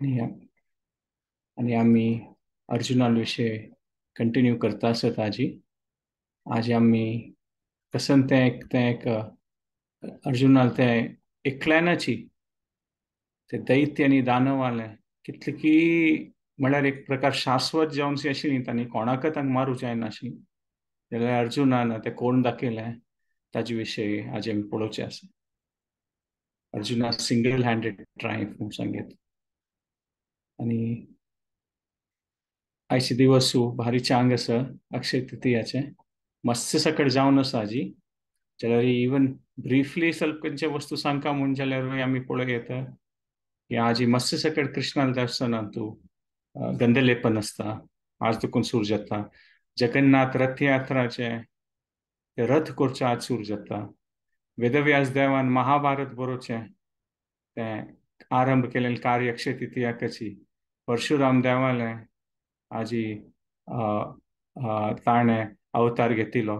आणि आम्ही अर्जुना विषय कंटिन्यू करता आसत. आजी आज आम्ही कसन तें एक तें एक अर्जुनाल तें एकल्यानाची ते दैत्य आनी दानवाले कितले की म्हळ्यार एक प्रकार शाश्वत जावन आशिल्ली तांणी कोणाकच तांकां मारूंक जायनाशिल्ली. जाल्यार अर्जुनान तें कोण दाखयलें ताजे विशयी आज आमी पळोवचें आसा. अर्जुना सिंगल हँडेड ट्रायम्फ म्हूण सांगेत. आनी आयचे दिवस भारी चांग आसा अक्षय तृतीयाचें मस्त सकट जावन आसा आजी. जाल्यार इवन ब्रिफली ಸ್ವಲ್ಪ खंयचे वस्तू सांगका म्हूण जाल्यार आमी पळोवंक येता की आजी मस्त सकट कृष्णाल दर्शनांत तूं गंधलेपन आसता आज देखून सूर जाता. जगन्नाथ रथयात्राचे ते रथ करचे आज सूर जाता. वेदव्यास देवान महाभारत बरोवचें तें आरंभ केलें कार्य अक्षय तृतीयाची. परशुराम देवालें आजी ताणें अवतार घेतिलो.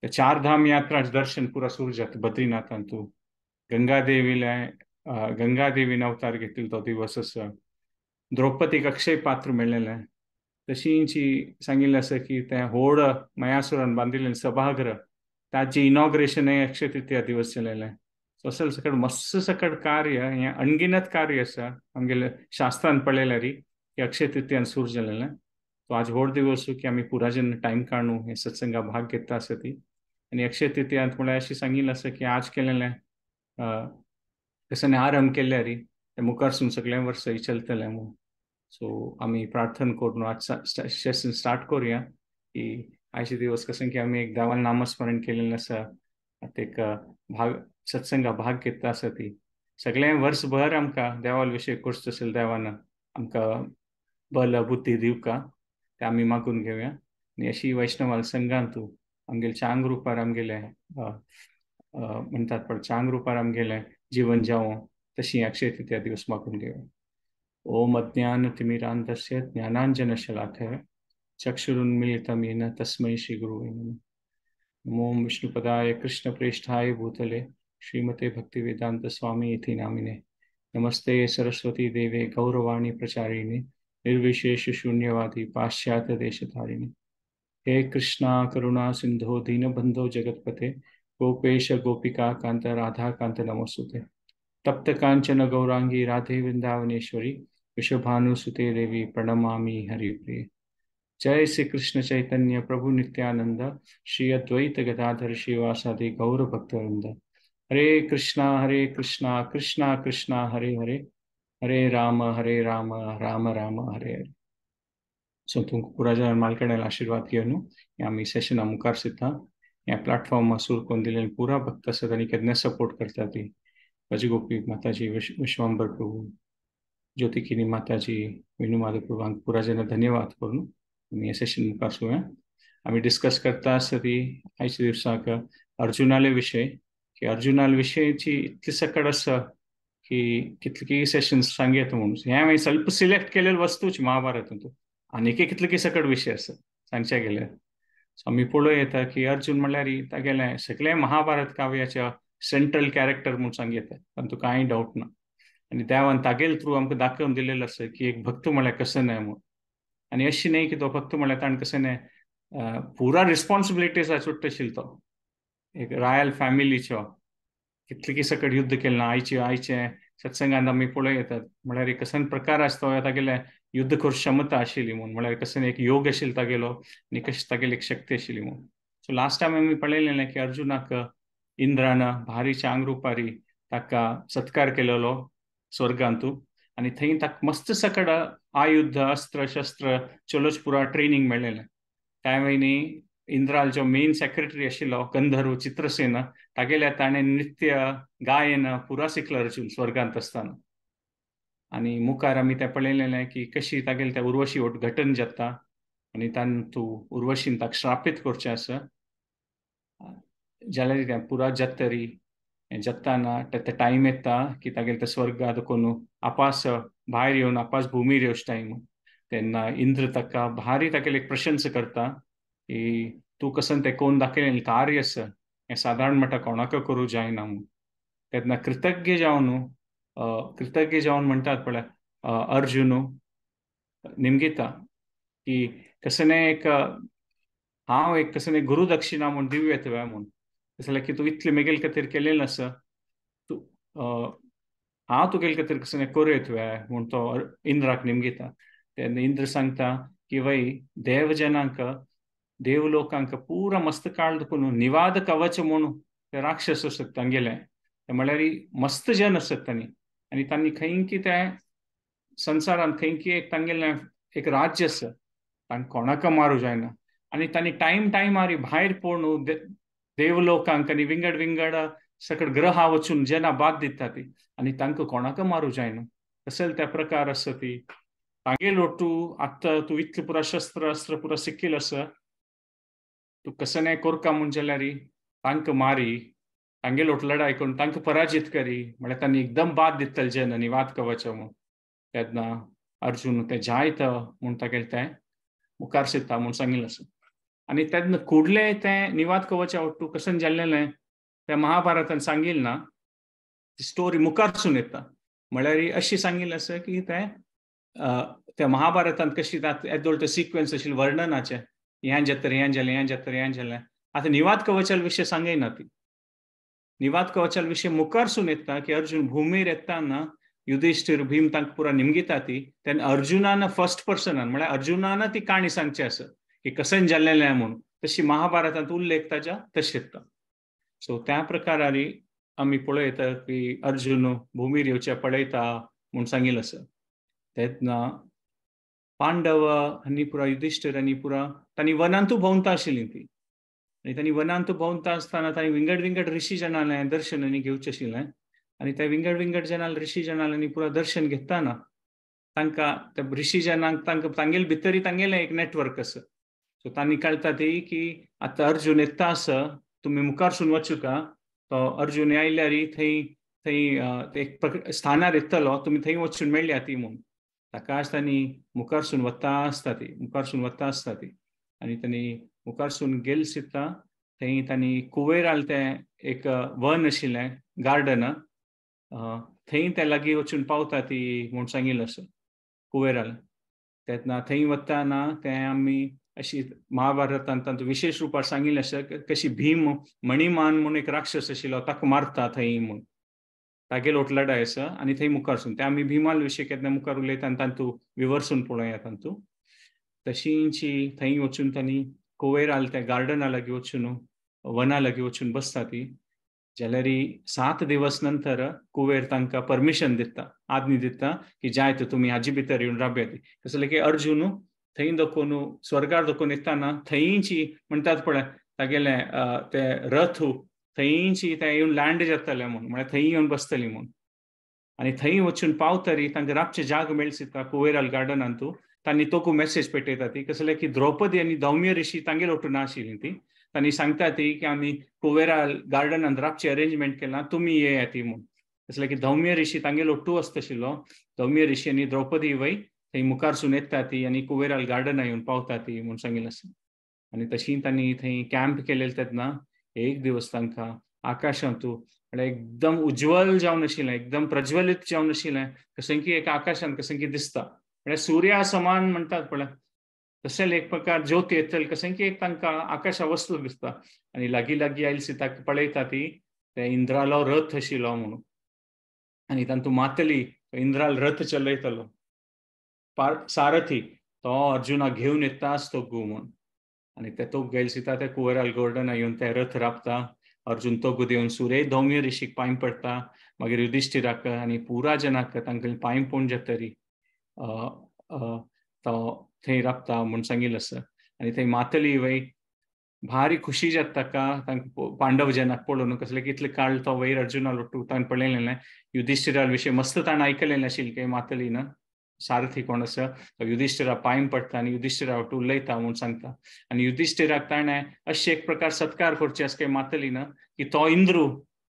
चार धाम यात्रा दर्शन पुरा सुरू जाता बद्रीनाथान तूं. गंगादेवीले गंगादेवीन अवतार घेतिलो तो दिवस आसा. द्रौपदीक अक्षय पात्र मेळ्ळेलें. तशींची सांगिल्लें आसा की तें होड मयासुरान बांदिल्लें सभागृह ताचें इनॉग्रेशन हें अक्षय तृतीया दिवस जालेलें. असो सकट मस्त सकट कार्य हें अनगिनत कार्य आसा आमगेले शास्त्रान पळयल्यार की अक्षय तृतीयान सुरू जालेलें. तो आज व्हड दिवस की आमी पुरा जेन्ना टायम काडून हे सत्संगा भाग घेता आसा ती. आनी अक्षय तृतीयांत म्हळ्यार अशें सांगिल्लें आसा की आज केलेलें कशें आरंभ केल्यार तें मुखारसून सगळें वर्स चलतलें म्हूण. सो आमी प्रार्थना करून आज सेशन स्टार्ट करुया की आयचे दिवस कशें की आमी एक देवान नामस्मरण केलेलें आसा आतां एक भाग सत्संगा भाग घेता आसा ती. सगळें वर्सभर आमकां देवा विशय करचो आशिल्लो देवान आमकां बल बुद्धी दिवका ते आमी मागून घेवया. आनी अशी वैष्णवाल संघान तूं आमगेले चांग रुपार आमगेले म्हणटात पळय चांग रुपार आमगेलें जीवन जावं तशी अक्षय तृतीया दिवस मागून घेवया. ओम अज्ञान तिमिरांधस्य ज्ञानांजनशलाकया चक्षुरुन्मीलितं येन तस्मै श्री गुरुवे नमः. नमो विष्णुपदाय कृष्णप्रेष्ठाय भूतले श्रीमते भक्तिवेदांत स्वामी इति नामिने. नमस्ते सरस्वती देवे गौरवाणी प्रचारिणे निर्विशेष शून्यवादी पाश्चात्य देशधारिणे. हे कृष्णा करुणा सिंधो दीनबंधो जगत्पते गोपेश गोपिका कांत राधा कांत नमोस्तुते. तप्त कांचन गौरांगी राधे वृंदावनेश्वरी वृषभानुसुते देवी प्रणमामि हरिप्रिये. जय श्री कृष्ण चैतन्य प्रभु नित्यानंद श्री अद्वैत गदाधर श्रीवासादि गौर भक्तवृंद. हरे कृष्णा कृष्णा कृष्णा हरे हरे हरे राम राम राम हरे हरे. सो तुमकां पुरा जाण मालकड्यान आशीर्वाद घेवन हे आमी सेशना मुखार सरता. ह्या प्लॅटफॉर्म सुरू करून दिलेले पुरा भक्त आसात आनी केन्ना सपोर्ट करता ती राजगोपी माताजी विश्वांबर प्रभू ज्योतिकिनी माताजी वेणुमाधव प्रभू हांकां पुरा जाणां धन्यवाद करून आमी हें सेशन मुखार सुया. आमी डिस्कस करता आसता ती आयच्या दिवसाक अर्जुनाले विशय की अर्जुनाले विशयची इतली सकट आसा की कितली सेशन्स सांगयत म्हणून हें हांवें ಸ್ವಲ್ಪ सिलेक्ट केलेले वस्तूच महाभारतांत आनीक कितले सकट विशय आसा सांगचे गेल्यार. सो आमी पळोवं येता की अर्जुन म्हणल्यार तागेलें सगळें महाभारत काव्याच्या सेंट्रल कॅरेक्टर म्हूण सांगयता तातूंत कांय डावट ना. आनी देवान तागेले थ्रू आमकां दाखोवन दिलेलें आसा की एक भक्त म्हळ्यार कसो न्हय म्हूण. आनी अशें न्हय की तो भक्त म्हळ्यार ताणें कशें न्हय पुरा रिस्पॉन्सिबिलिटीज सुट्टा आशिल्लो तो एक रॉयल फॅमिलीचो कितले सकट युद्ध केलें ना. आयचे आयचे सत्संगांत आमी पळोवं येतात म्हळ्यार एक कसो प्रकार आसता तागेले युद्ध करूंक क्षमता आशिल्ली म्हूण म्हळ्यार कसो एक योग आशिल्लो तागेलो आनी कशी तागेली एक शक्ती आशिल्ली म्हूण. सो लास्ट टायम आमी पळयलें की अर्जुनाक इंद्रान भारी चांग रुपारी ताका सत्कार केलेलो स्वर्गांतू आनी थंय ताका मस्त सकट आयुध अस्त्र शस्त्र चलोच पुरा ट्रेनींग मेळ्ळेलें. त्या वयनी इंद्राल जो मेन सेक्रेटरी आशिल्लो गंधर्व चित्रसेन तागेल्या ताणें नृत्य गायन पुरा शिकलो अर्जुन स्वर्गांत आसतना. आनी मुखार आमी तें पळयलें की कशी तागेले त्या उर्वशी वट घटन जाता आनी तातूंत उर्वशीन ताका श्रापीत करचें आसा जाल्यार तें पुरा जातरी जाताना ते टायम येता की तागेले ते स्वर्गांत कोण आपास भायर येवन आपास भुमीर येवचो टायम तेन्ना इंद्र ताका भारी तागेली एक प्रशंसा करता की तूं कसन तें कोण दाखयलें कार्य आसा हें सादारण म्हणटा कोणाक करूं जायना म्हूण. तेन्ना कृतज्ञ जावन कृतज्ञ जावन म्हणटात पळय अर्जुन निमगिता की कसने एक हांव एक कसने गुरु दक्षिणा म्हूण दिवं येता व्हय म्हूण, तशें की तूं इतलें मेगेल खातीर केलें आसा, तूं हांव तुगेले खातीर कसने करूं येता व्हय म्हूण तो इंद्राक निमगिता. तेन्ना इंद्र सांगता की वय देवजनांक देव लोकांक पुरा मस्त काळ दुखून निवाद कवच म्हणून ते राक्षस आसत तांगेले, ते म्हळ्यार मस्त जन आसत तांणी, आनी तांणी खंय की ते संवसारांत खंय की एक तांगेलें एक राज्य आसा, तांकां कोणाक मारूं जायना, आनी तांणी टायम टायमार भायर पळोवन देवलोकांक आनी विंगड विंगड सकड ग्रहा वचून जना बाद दिता ती, आनी तांकां कोणाक मारूं जायना. तशें त्या प्रकार आसा ती तांगेल ओटू आतां तूं इतलें पुरा शस्त्र अस्त्र पुरा सिक्कील आसा, तूं कसं नाय कोरका म्हूण जाल्यार तांकां मारी, तांगेल ओट लढाय करून तांकां पराजीत करी, म्हळ्यार तांणी एकदम बाद दितले जन आनी वाद कवच म्हूण. तेन्ना अर्जुन तें जायत म्हूण तागेलें तें मुखार सरता म्हूण सांगिल्लें आसा. आनी तेन्ना कुडलें तें निवाद कवचा ओट्टू कशें जाल्लें तें महाभारतान सांगिल्लें ना, ती स्टोरी मुखारसून येता. म्हळ्यार अशी सांगिल्लें आसा की तें त्या महाभारतांत कशी येदोळ तें सिक्वेन्स आशिल्लें वर्णनाचें, ह्यान जाता ह्यान जालें ह्यान जाता ह्यान जालें. आतां निवाद कवचा विशय सांगिना ती, निवाद कवचा विशय मुखारसून येता की अर्जुन भुमीर येताना युधिष्ठिर भीम तांकां पुरा निमगिता ती, तेन्ना अर्जुनान फर्स्ट पर्सनान म्हळ्यार अर्जुनान ती काणी सांगची आसा की कशें जाल्लें म्हूण, तशी महाभारतांत उल्लेख ताज्या तशें येता. सो त्या प्रकारारी आमी पळयता की अर्जुन भुमीर येवचे पळयता म्हूण सांगिल्लें आसा. तेन्ना पांडव आनी पुरा युधिष्ठिर आनी पुरा तांणी वनांतू भोंवता आशिल्लीं ती, आनी तांणी वनांतू भोंवता आसतना तांणी विंगड विंगड ऋषी जनालें दर्शन आनी घेवचें आशिल्लें, आनी त्या विंगड विंगड जनाल ऋषी जनाल्यांनी पुरा दर्शन घेतना तांकां त्या ऋषी जनांक तांकां तांगेले भितरी तांगेलें एक नेटवर्क आसा. सो तांणी कळटा ती की आतां अर्जुन येता आसा, तुमी मुखारसून वचूका, तो अर्जुन आयल्यार थंय थंय एक स्थानार येतलो, तुमी थंय वचून मेळ्ळ्या ती म्हूण. ताका तांणी मुखारसून वता आसता ती, मुखारसून वता आसता ती, आनी तांणी मुखारसून गेल सिता थंय तांणी कुवेराल तें एक वन आशिल्लें गार्डन, थंय ते लागीं वचून पावता ती म्हूण सांगिल्लें आसा कुवेराल. तेन्ना थंय वतना तें आमी अशी महाभारतांत तातूंत विशेश रुपार सांगिल्लें आसा कशी भीम मणिमान म्हूण एक राक्षस आशिल्लो ताका मारता थंय म्हूण, तागेलो ओट लढाय आसा आनी थंय मुखारसून ते आमी भीमाल विशय केन्ना मुखार उलयता आनी तातूंत विवर्सून पळोवया तातूंत. तशींची थंय वचून तांणी कुवेराल त्या गार्डना लागीं वचून वना लागीं वचून बसता ती, जाल्यार 7 दिवस नंतर कुवेर तांकां परमिशन दिता, आज्ञा दिता की जाय तर तुमी हाजी भितर येवन राबया ती. तसलें की अर्जुन थंय दखून स्वर्गार दखून येताना थंयची म्हणटात पळय तागेलें ते रथ थंयची ते येवन लँड जातले म्हूण, म्हळ्यार थंय येवन बसतली म्हूण. आनी थंय वचून पावतरी तांकां रातचे जाग मेळसिता कुवेराल गार्डनांतू, तांणी तोकू मेसेज पेटयता ती कसलें की द्रौपदी आनी धौम्य ऋषी तांगेर वटून नाशिल्ली ती, तांणी सांगता ती की आमी कुवेराल गार्डनांत रातचें अरेंजमेंट केलां, तुमी येया ती म्हूण. तसलें की धौम्य ऋषी तांगेर ओट्टू आसता आशिल्लो, धौम्य ऋषी आनी द्रौपदी वय थंय मुखारसून येता ती आनी कुवेराल गार्डना येवन पावता ती म्हूण सांगिल्लें आसा. आनी तशी तांणी थंय कॅम्प केलेले तेन्ना एक दिवस तांकां आकाशांतू म्हळ्यार एकदम उज्ज्वल जावन आशिल्लें, एकदम प्रज्वलीत जावन आशिल्लें, कशें की एक आकाशांत कशें की दिसता म्हळ्यार सुर्या समान म्हणटात पळय तशें एक प्रकार ज्योती येतली कशें की एक तांकां आकाशा वस्तू दिसता. आनी लागीं लागीं आयली सीता पळयता ती ते इंद्रालो रथ आशिल्लो म्हणून, आनी तातूंत मातली इंद्राल रथ चलयतलो सारथी तो अर्जुनाक घेवन येता तो गू म्हूण. आनी ते तो गेल सीता ते कुवेराल गार्डना येवन ते रथ राबता, अर्जुन तो देवन सूर्य धौम्य ऋषीक पांय पडटा, मागीर युधिष्ठिराक आनी पुरा जनाक तांकां पांय पडून जातरी तो थंय राबता म्हूण सांगिल्लें आसा. आनी थंय मातली वय भारी खुशी जाता ताका तांकां पांडव जनाक पळोवन, कसलें कितले काळ तो वयर अर्जुना लोटू ताणें पळयलें, युधिष्ठिरा विशय मस्त ताणें आयकलें आशिल्लें की मातली ना सारथी कोण आसा, तो युधिष्ठिरा पांय पडटा आनी युधिष्ठिरा वट उलयता म्हूण सांगता. आनी युधिष्ठिराक ताणें अशें एक प्रकार सत्कार करचे आसा काय मातली ना की तो इंद्रू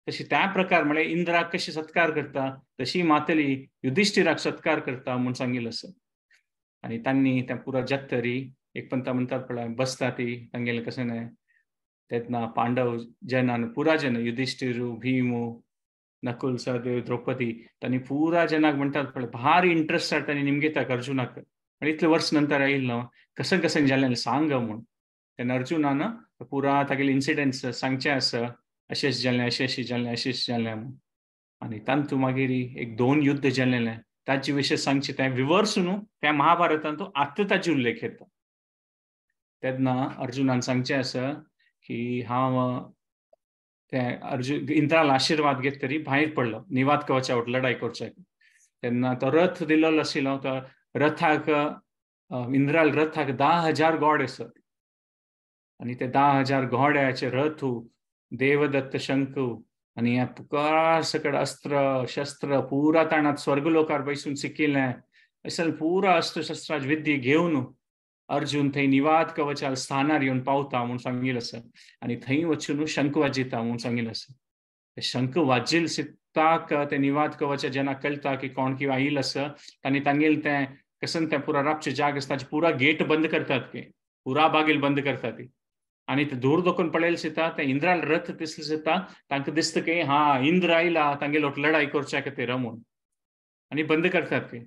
तशी त्या प्रकार म्हळ्यार इंद्राक कशी सत्कार करता तशी मातली युधिष्ठिराक सत्कार करता म्हूण सांगिल्लें आसा. आनी तांणी त्या पुरा जातरी एक पंता म्हणटात पळय बसता ती तांगेलें कशें न्हय तेन्ना पांडव जनान पुरा जन युधिष्ठिरू भीमू नकुल सहदेव द्रौपदी तांणी पुरा जनाक म्हणटात पळय भारी इंट्रस्ट आसा तांणी निमगेताक अर्जुनाक, आनी इतले वर्स नंतर आयिल्लो न्हू कशें कशें जालें सांग म्हूण. तेन्ना अर्जुनान पुरा तागेले इन्सिडंट्स सांगचे आसा, अशें अशें जालें, अशें अशें जालें, अशें अशें जालें म्हूण. आनी तातूंत मागीर एक दोन युद्ध जालेलें ताजे विशय सांगचे तें विवर्स न्हू त्या महाभारतांत आतां ताजे उल्लेख येता. तेन्ना अर्जुनान सांगचें आसा की हांव ते अर्जुन इंद्राल आशिर्वाद घेत तरी भायर पडलो निवात कवचा वट लढाई करच्याक. तेन्ना तो रथ दिल्लो आशिल्लो, तो रथाक इंद्राल रथाक 10,000 घोडे आसत आनी ते 10,000 घोड्याचे रथ देवदत्त शंकू आनी ह्या पुरा सकड अस्त्र शस्त्र पुरा ताणात स्वर्गलोकार बैसून शिकिल्लें अशें पुरा अस्त्र शस्त्राज विद्ये घेवन अर्जुन थंय निवाद कवचाल स्थानार येवन पावता म्हूण सांगिल्लें आसा. आनी थंय वचून शंख वाजयता म्हूण सांगिल्लें आसा. शंख वाजील सित्ताक ते निवाद कवचा जेन्ना कळटा की कोण कितें आयिल्लो आसा तांणी तांगेलें तें कसन तें पुरा राबचें जाग आसा ताचें पुरा गेट बंद करतात की पुरा बागेल बंद करतात ती. आनी ते दूर दोकून पळयलें दिसता ते इंद्राल रथ दिसले दिसता तांकां दिसता की हा इंद्र आयला तांगेलो लढाई करच्या खातीर म्हूण, आनी बंद करतात की.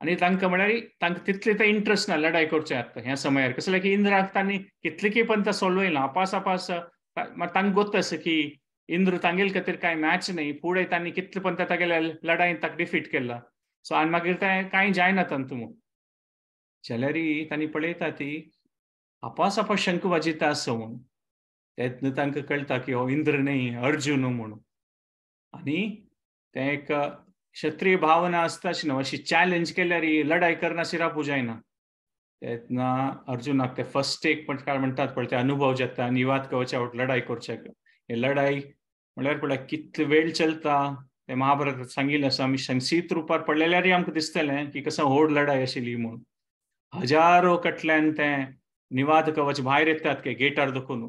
आनी तांकां म्हळ्यार तांकां तितले ते इंट्रस्ट ना लढाई करचे आतां ह्या समयार, कसलें की इंद्राक तांणी कितले की पण सोलवयला आपास आपास तांकां गोत्त आसा की इंद्र तांगेले खातीर कांय मॅच न्ही, फुडें तांणी कितले पण तागेल्या लढायेन ताका डिफीट केला. सो आनी मागीर तें कांय जायना तांतू. जाल्यार तांणी पळयता ती आपास आपास शंख वाजयता आसा म्हूण, तेन्ना तांकां कळटा की हो इंद्र न्ही अर्जुन म्हणून. आनी तें एक क्षत्रिय भावना आसता अशी न्हू, अशी चॅलेंज केल्यार लढाई करनाशी रावूं जायना. तेन्ना अर्जुनाक ते फर्स्ट एक प्रकार म्हणटात पळय ते अनुभव जाता निवात कवचा वट लढाई करच्याक. हे लढाई म्हळ्यार पळय कितले वेळ चलता ते महाभारतात सांगिल्लें आसा. आमी संक्षिप्त रुपार पळयल्यारय आमकां दिसतलें की कसो व्हड लढाई आशिल्ली म्हूण. हजारो कटल्यान तें निवाद कवच भायर येतात की गेटार दखून,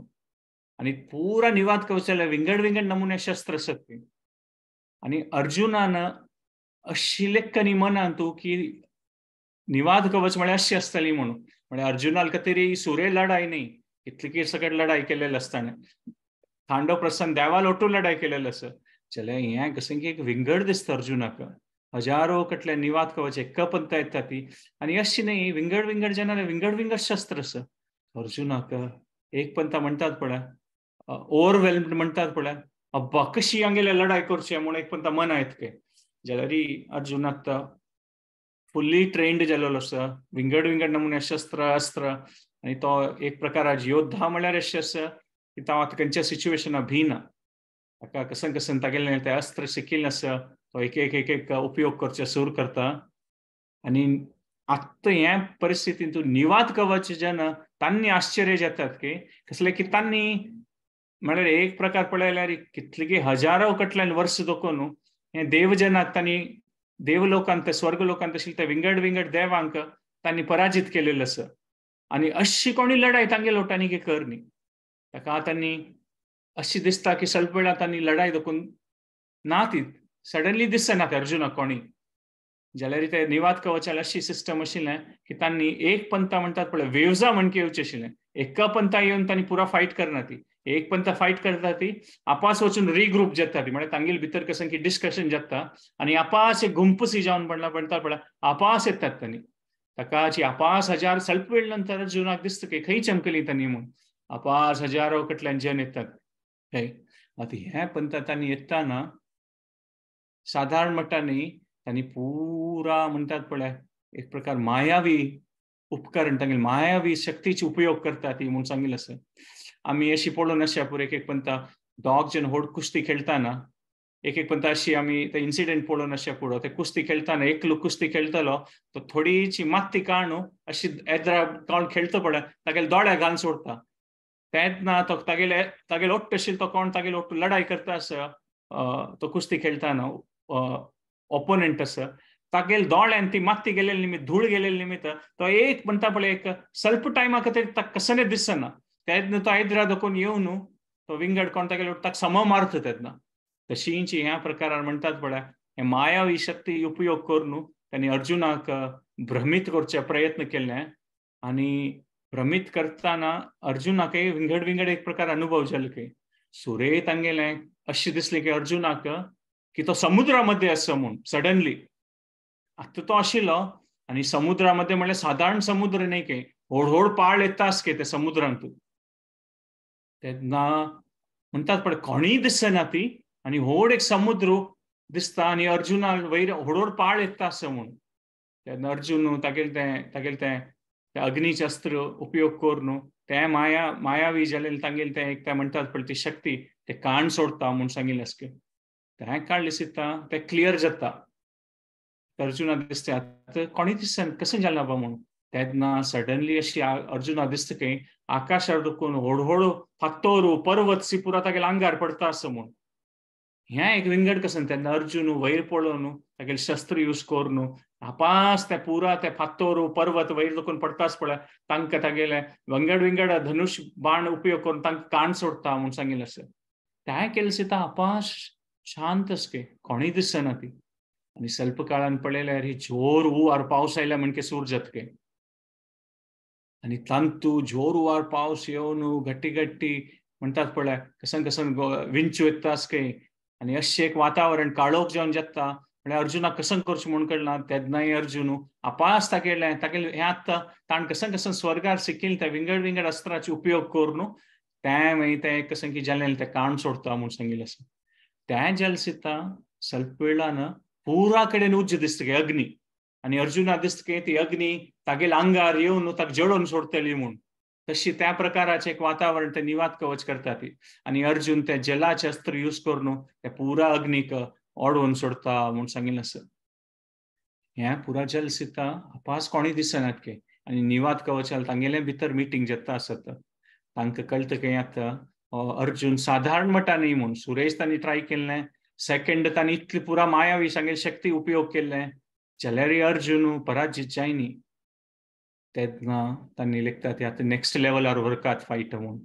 आनी पुरा निवाद कवचाले विंगड विंगड नमुने शस्त्र आसात ती. आनी अर्जुनान अशी लेखनी मनांत की निवाद कवच म्हळ्यार अशी आसतली म्हणून, म्हळ्यार अर्जुनाल खातीर सुरे लढाई न्ही, इतली की सगळे लढाई केलेली आसतना खांडो प्रसन्न देवाल ओटू लढाई केलेली आसा. जाल्यार हें कशें की एक विंगड दिसता अर्जुनाक, हजारो कटल्या निवाद कवच एका पंता येता ती, आनी अशी न्ही विंगड विंगड जनाले विंगड विंगड शस्त्र आसा. अर्जुनाक एक पंता म्हणटात पळय ओवरवेल्म्ड म्हणटात पळय, अब्बा कशी हांगेले लढाई करची म्हूण एक पंता मना येत. जाल्यार अर्जुनाक फुल्ली ट्रेंड जाल्लो आसा विंगड विंगड नमुने शस्त्र अस्त्र, आनी तो एक प्रकाराज योद्धा म्हळ्यार अशें आसा की तो आतां खंयच्या सिच्युएशना भिना, ताका कसन कसन तागेलें तें अस्त्र शिकिल्लें आसा तो एक एक एक एक उपयोग करचे सुरू करता. आनी आतां ह्या परिस्थितींत निवाद कवच जेन्ना तांणी आश्चर्य जातात की कसलें की तांणी म्हळ्यार एक प्रकार पळयल्यार कितले की हजारो कटल्यान वर्स दोखून हें देवजनाक तांणी देवलोकांत स्वर्गलोकांत आशिल्ले ते विंगड विंगड देवांक तांणी पराजीत केलेलें आसा. आनी अशी कोणी लढाई तांगे लोटांनी की कर न्ही, ताका तांणी अशी दिसता की स्वल्प वेळा तांणी लढाई दोखून ना ती सडनली दिसना ते अर्जुनाक कोणी. जाल्यार ते निवाद कवचाल अशी सिस्टम आशिल्लें की तांणी एक पंता म्हणटात पळय वेवजा म्हणके येवचें आशिल्लें, एका पंता येवन तांणी पुरा फायट करना ती, एक पंता फायट करता ती आपास वचून रिग्रूप जाता ती, म्हळ्यार तांगेले भितर कशें की डिस्कशन जाता आनी आपास एक गुंपसी जावन म्हणला म्हणटात पळय आपास येतात तांणी. ताका आपास हजार स्वल्प वेळ नंतर अर्जुनाक दिसता की खंय चमकली तांणी म्हूण, आपास हजारो कटल्यान जन येतात. आतां ह्या पंता तांणी येताना साधारण म्हणटा न्ही तांणी पुरा म्हणटात पळय एक प्रकार मायावी उपकरण तांगेले मायावी शक्तीचे उपयोग करता ती म्हूण सांगिल्लें आसा. आमी अशी पळोवन अशें पुरो एक एक पंता दोग जण व्हड कुस्ती खेळटाना एक एक पंता अशी आमी ते इन्सिडंट पळोवन अशें पुरो ते कुस्ती खेळटाना एकलो कुस्ती खेळटलो तो थोडीशी माती काणू अशी एद्रा कोण खेळटा पळय तागेले दोळ्या घालून सोडटा, तेन्ना तो तागेले तागेले ओट्ट आशिल्लो तो कोण तागेले ओट्ट लढाई करता आसा तो कुस्ती खेळटाना ओपोनंट आसा तागेले दोळ्यान ती माती गेलेली निमित्त धूळ गेलेली निमित्त तो एक म्हणटा पळय एक स्वल्प टायमा खातीर ताका कसलें दिसना, तेन्ना तो आयद्रा दाखोवन येवन तो विंगड कोण तागेले ताका सम मारता. तेन्ना तशींची ह्या प्रकारान म्हणटात पळय हे मायावी शक्ती उपयोग करून तांणी अर्जुनाक भ्रमीत करचे प्रयत्न केले आनी भ्रमीत करताना अर्जुनाकय विंगड विंगड एक प्रकार अनुभव जालो की सुरे तांगेले अशें दिसलें की अर्जुनाक की तो समुद्रामध्ये आसा म्हूण. सडनली आतां तो आशिल्लो आनी समुद्रामध्ये म्हणल्यार सादारण समुद्र न्ही की व्हड व्हड पाळ येता आसके ते समुद्रांत. तेन्ना म्हणटात पळय कोणीय दिसना ती आनी व्हड एक समुद्र दिसता आनी अर्जुना वयर व्हड व्हड पाळ येता आसा म्हूण. तेन्ना अर्जुन तागेले तें तागेले तें अग्नीचे अस्त्र उपयोग करून तें माया मायावी जालें तांगेलें तें एक तें म्हणटात पळय ती शक्ती ते काण सोडता म्हूण सांगिल्लें आसके. तें काडलें दिसता तें क्लियर जाता. अर्जुना दिसता आतां कोणीय दिसना कशें जालें बाबा म्हूण. तेन्ना सडनली अशी अर्जुना दिसता की आकाशार दुखून व्हड व्हड फातोर पर्वत सी पुरा तागेल्या आंगार पडता आसा म्हूण. हें एक विंगड कशें. तेन्ना अर्जुन वयर पळोवन तागेलें शस्त्र यूज करून आपास ते पुरा ते फातोर पर्वत वयर दुखून पडताच पळय तांकां तागेले विंगड विंगड धनुश बाण उपयोग करून तांकां काण सोडता म्हूण सांगिल्लें आसा. तें केलें दिसता आपास शांत आसके कोणीय दिसना ती. आनी स्वल्प काळान पळयल्यार ही जोर हुंवार पावस आयला म्हणके सूर जातके आनी तांतू जोर हुंवार पावस येवन घट्टी घट्टी म्हणटात पळय कसन कसन विंचू येता आसके आनी अशें एक वातावरण काळोख जावन जाता. म्हळ्यार अर्जुनाक कसन करचें म्हूण कळना. तेन्नाय अर्जुन आपास तागेलें तागेलें हें आतां ताणें कसन कसन स्वर्गार शिकिल्लें त्या विंगड विंगड अस्त्राचो उपयोग करून तें मागीर तें कशें की जालें तें काण सोडता म्हूण सांगिल्लें आसा. तें जालें दिसता स्वल्प वेळान पुरा कडेन उज्ज दिसता की अग्नी आनी अर्जुना दिसता की ती अग्नी तागेल्या आंगार येवन ताका जळोवन सोडटली म्हूण. तशी त्या प्रकाराचें एक वातावरण ते निवात कवच करता ती आनी अर्जुन ते जलाचे अस्त्र यूज करून ते पुरा अग्नीक ओडून सोडता म्हूण सांगिल्लें आसा. हें पुरा जल दिसता आपास कोणीय दिसनात की आनी निवात कवचाल तांगेले भितर मिटींग जाता आसत. तांकां कळटा की आतां अर्जुन सादारण मटा न्ही म्हूण. सुरेश तांणी ट्राय केल्लें सेकंड तांणी इतली पुरा मायावी सांगेल शक्ती उपयोग केल्लें जाल्यारय अर्जुन पराजित जायनी. तेन्ना तांणी लेखता ते आतां नेक्स्ट लेवलार व्हरकात फायट म्हूण.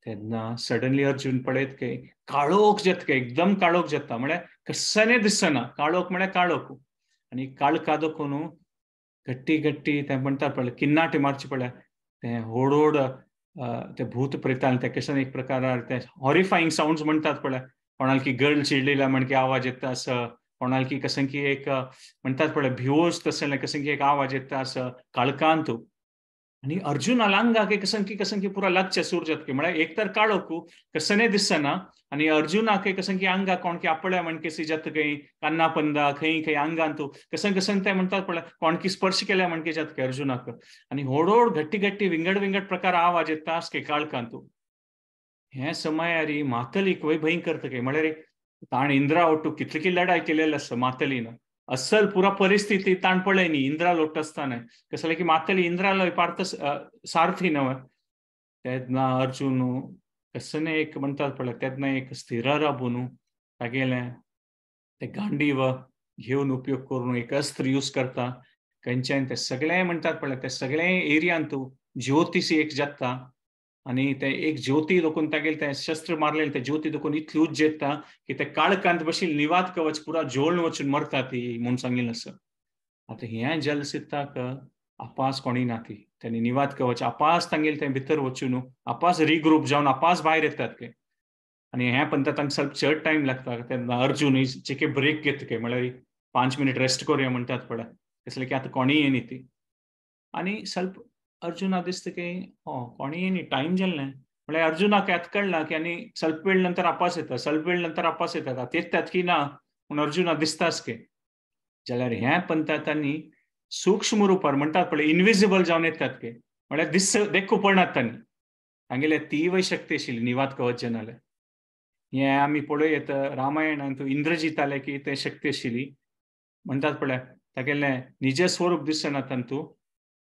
तेन्ना सडनली अर्जुन पळयत की काळोख जाता एकदम काळोख जाता म्हळ्यार कशें दिसना. काळोख म्हळ्यार काळोख आनी काळखा देखून घट्टी घट्टी तें म्हणटात पळय किन्नाटे मारचे पळय तें व्हड व्हड ते भूत प्रेतान ते कशें एक प्रकारार ते हॉरिफाईंग सावंड्स म्हणटात पळय कोणाल की गर्ल चिडलेला म्हणके आवाज येता असं कोणाल की कशें की एक म्हणटात पळय भिवोस तसलें कशें की एक आवाज येता असं काळखांत. आनी अर्जुनाला आंगाक कसन की कसन की पुरा लागचें सूर जातकी म्हळ्यार एक तर काळोख कसने दिसना आनी अर्जुनाक कसन की आंगाक कोण की आपल्या म्हणकेसी जाता खंय कान्ना पंदा खंय खंय आंगान तूं कसन कसन ते म्हणटात पळय कोण की स्पर्श केल्या म्हणके जातके अर्जुनाक आनी व्हड व्हड घट्टी घट्टी विंगड विंगड प्रकार आवाज येता आसके काळखांत. हें समयारी मातलीक वय भंय करता काय म्हळ्यार ताण इंद्रा ओटू कितली की लढाय केलेली आसा मातलीन असल पुरा परिस्थिती ताण पळय न्ही इंद्रा लोट आसतना कसलें की मातली इंद्रालो पार्थ सारथी नव. तेन्ना अर्जुन कसने एक म्हणटात पळय तेन्ना एक स्थिर राबून तागेलें ते गांडीव घेवन उपयोग करून एक अस्त्र यूज करता खंयच्यान ते सगळे म्हणटात पळय ते सगळे एरियांत ज्योतिशी एक जाता आनी ते एक ज्योती देखून तागेले ते शस्त्र मारलेले ते ज्योती देखून इतली उज्ज येता की ते काळखांत बशिल्ले निवात कवच पुरा जोळून वचून मरता ती म्हूण सांगिल्लें आसा. आतां हें जल सिद्धाक आपास कोणी ना ती तेणी निवात कवच आपास तांगेले ते भितर वचून आपास रिग्रूप जावन आपास भायर येतात ते आनी हें पण तांकां स्वल्प चड टायम लागता. तेन्ना अर्जुन चिके ब्रेक घेता काय म्हळ्यार 5 मिनट रेस्ट करुया म्हणटात पळय कसलें की आतां कोणीय येनी ती. आनी स्वल्प अर्जुना दिसता की हो कोणीय न्ही टायम जालें म्हळ्यार अर्जुनाक आतां कळना की आनी स्वल्प वेळ नंतर आपास येता स्वल्प वेळ नंतर आपास येतात आतां येतात की ना पूण अर्जुना दिसताच की जाल्यार हें पंता तांणी सूक्ष्म रुपार म्हणटात पळय इनविजिबल जावन येतात की म्हळ्यार दिस देखू पडनात तांणी तांगेले तीवय शक्ती आशिल्ली निवात कवच जनाले. हें आमी पळोवयेत रामायणांत इंद्रजीताले की ते शक्ती आशिल्ली म्हणटात पळय तागेलें निज स्वरूप दिसना तांतू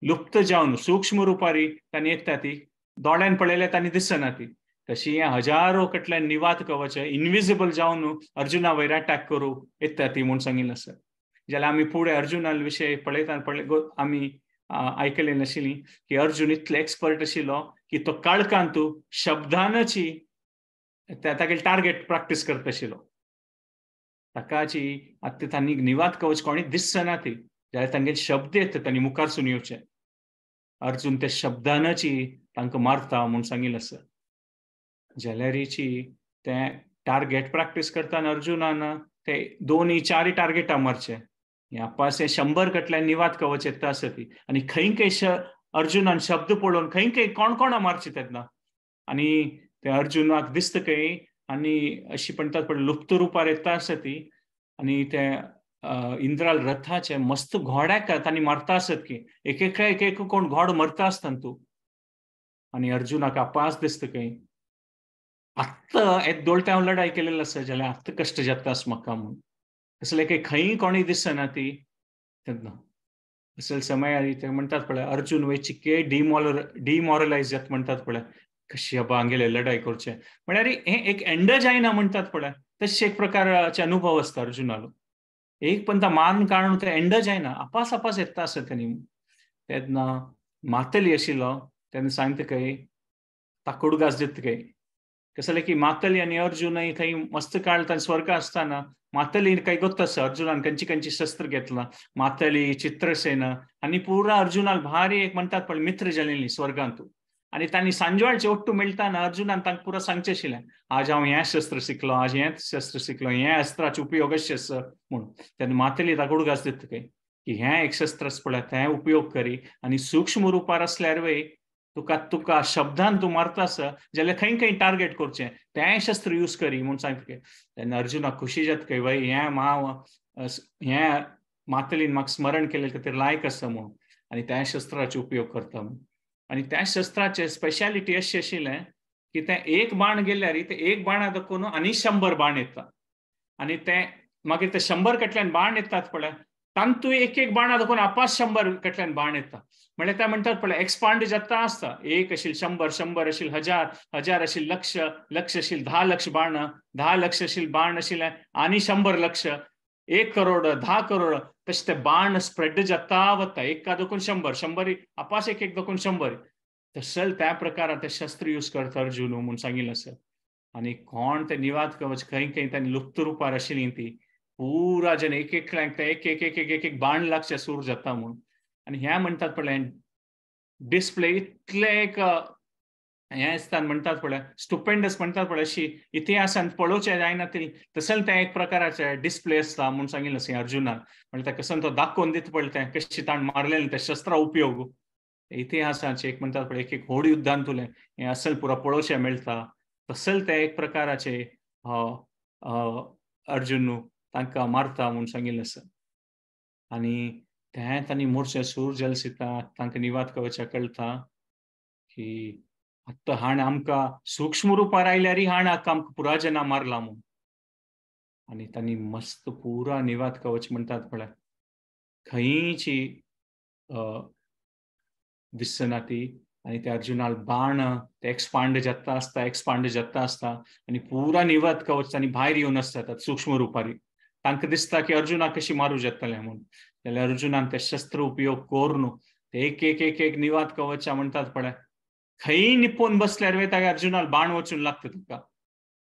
लुप्त जावन सूक्ष्म रुपारी तांणी येता ती दोळ्यान पळयल्यार तांणी दिसना ती. तशी हें हजारो कटल्यान निवात कवच इनविजिबल जावन अर्जुना वयर अटॅक करूं येता ती म्हूण सांगिल्लें आसा. जाल्यार आमी फुडें अर्जुना विशय पळयता पळय आमी आयकलें नाशिल्ली की अर्जुन इतलो एक्सपर्ट आशिल्लो की तो काळखांत शब्दानची तागेले टार्गेट प्रॅक्टीस करता आशिल्लो. ताकाची आतां तांणी निवात कवच कोणी दिसना ती जाल्यार तांगेले शब्द येता तांणी मुखारसून येवचे अर्जुन त्या शब्दानची तांकां मारता म्हूण सांगिल्लें आसा. जाल्यारीची तें टार्गेट प्रॅक्टीस करतना अर्जुनान ते दोनूय चारय टार्गेटां मारचे. आपास 100 कटल्यान निवात कवच येता आसती आनी खंय खंय अर्जुनान शब्द पळोवन खंय खंय कोण कोणा मारचे तेन्ना. आनी ते अर्जुनाक दिसता खंय आनी अशी म्हणटात पण लुप्त रुपार येता आसती आनी ते इंद्राल रथाचे मस्त घोड्याक तांणी मारता आसत की एक एक एक एक कोण घोड मरता आसता तूं. आनी अर्जुनाक आपास दिसता खंय आत्तां एक दोळट्या हांव लढाई केलेली आसा जाल्यार आत्तां कश्ट जाता आस म्हाका म्हूण. असले काही खंय कोणी दिसना ती तेन्ना असल समय ते म्हणटात पळय अर्जुन वय चिके डिमॉरलायज जाता म्हणटात पळय कशी अबा हांगेले लढाई करचे म्हळ्यार हें एक एंड जायना म्हणटात पळय तशे एक प्रकारचे अनुभव आसता अर्जुनालो. एक पण मान काडून ते एंड जायना आपास आपास येता आसता तेणी. तेन्ना मातली आशिल्लो तेन्ना सांगता खंय ताकोडगास दिता खंय कसले की मातली आनी अर्जुनय थंय मस्त काळ तांचे स्वर्ग आसतना मातली काही गोत आसा अर्जुनान खंयची खंयची शस्त्र घेतला मातली चित्रसेना आनी पुरा अर्जुनाक भारी एक म्हणटात पण मित्र जालेली स्वर्गांतू. आनी तांणी सांजवाळचे ओट्टू मेळटाना अर्जुनान तांकां पुरा सांगचें आशिल्लें आज हांव हें शस्त्र शिकलो आज हें शस्त्र शिकलो हें अस्त्राचो उपयोग अशें आसा म्हूण. तेन्ना मातली ताका उडगास दिता खंय की हें एक शस्त्र आसा पळय तें उपयोग करी आनी सूक्ष्म रुपार आसल्यार वय तुका तुका शब्दान तूं मारता आसा जाल्यार खंय खंय टार्गेट करचें तें शस्त्र यूज करी म्हूण सांगता. तेन्ना अर्जुनाक खुशी जाता खंय वय हें हांव हें मातलीन म्हाका स्मरण केलें खातीर लायक आसा म्हूण आनी त्या शस्त्राचो उपयोग करता म्हूण. आनी त्या शस्त्राचें स्पेशालिटी अशें आशिल्लें की तें एक बाण गेल्यार तें एक बाणा दाखोवन आनी 100 बाण येता आनी तें मागीर ते 100 कडल्यान बाण येतात पळय तांतू एक एक बाणा दाखोवन आपास 100 कडल्यान बाण येता. म्हळ्यार ते म्हणटात पळय एक्सपांड जाता आसता एक आशिल्ले 100 100 आशिल्ले 1000 1000 आशिल्ले लक्ष लक्ष आशिल्ले 10 लक्ष बाण 10 लक्ष आशिल्ले बाण आशिल्ले आनी 100 लक्ष 1 करोड 10 करोड तशें ते बाण स्प्रेड जाता वता एका दाखोवन 100 100 आपास एक एक दाखोवन 100 तशें त्या प्रकारान ते शस्त्र यूज करता अर्जुन म्हूण सांगिल्लें आसा. आनी कोण ते निवात कवच खंय खंय तांणी लुप्त रुपार आशिल्ली ती पुरा जन एक एक एक एक एक एक एक बाण लागचे सूर जाता म्हूण. आनी ह्या म्हणटात पळय डिस्प्ले इतले एक हें आसता म्हणटात पळय स्टुपेंडस म्हणटात पळय अशी इतिहासान पळोवचें जायना ती तशें तें एक प्रकाराचें डिस्प्ले आसता म्हूण सांगिल्लें आसा अर्जुनान. म्हळ्यार तें कसो तो दाखोवन दिता पळय तें कशें ताणें मारलेलें तें शस्त्रा उपयोग इतिहासाचें एक म्हणटात पळय एक एक व्हड युद्धांतुलें हें असल पुरा पळोवचें मेळटा तशें तें एक प्रकाराचें अर्जुन तांकां मारता म्हूण सांगिल्लें आसा. आनी तें तांणी मोर्चे सूर जल सीता तांकां निवात कवचा कळटा की आतां हाण आमकां सूक्ष्म रुपार आयल्यारय हाण आतां आमकां पुरा जना मारला म्हूण. आनी तांणी मस्त पुरा निवात कवच म्हणटात पळय खंयची दिसना ती आनी त्या अर्जुनाक बाण ते एक्सपांड जाता आसता एक्सपांड जाता आसता आनी पुरा निवात कवच तांणी भायर येवन आसतात सूक्ष्म रुपारी. तांकां दिसता की अर्जुनाक कशी मारूं जातलें म्हूण जाल्यार अर्जुनान ते शस्त्र उपयोग करून ते एक एक एक एक निवात कवचा म्हणटात पळय खंय निपोवन बसल्यार वय ताका अर्जुनाक बाण वचून लागता तुका.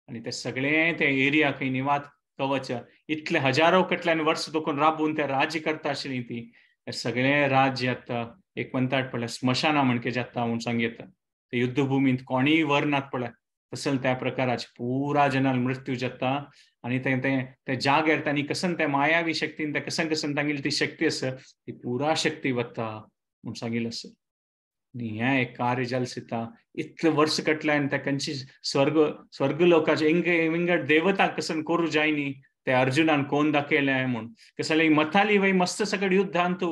आनी ते सगळे ते एरिया खंय निवात कवच इतले हजारो कडल्यान वर्स दोकून राबून ते राज्य करता आशिल्ली ती सगळे राज्य आतां एक म्हणटात पळय स्मशाना म्हणके जाता म्हूण सांगता. ते युद्धभुमींत कोणीय व्हरनात पळय तशें त्या प्रकाराचे पुरा जनाल मृत्यू जाता आनी ते ते जाग्यार तांणी कसन ते मायावी शक्तीन ते कसन कसन तांगेली ती शक्ती आसा ती पुरा शक्ती वता म्हूण सांगिल्लें आसा. आनी हें एक कार्य जालें सीता इतलें वर्स कटल्यान ते खंयची स्वर्ग स्वर्ग लोकाचे विंगड देवता कसन करूं जायनी ते अर्जुनान कोण दाखयलें म्हूण. कसले मथाली वय मस्त सगळे युद्धांत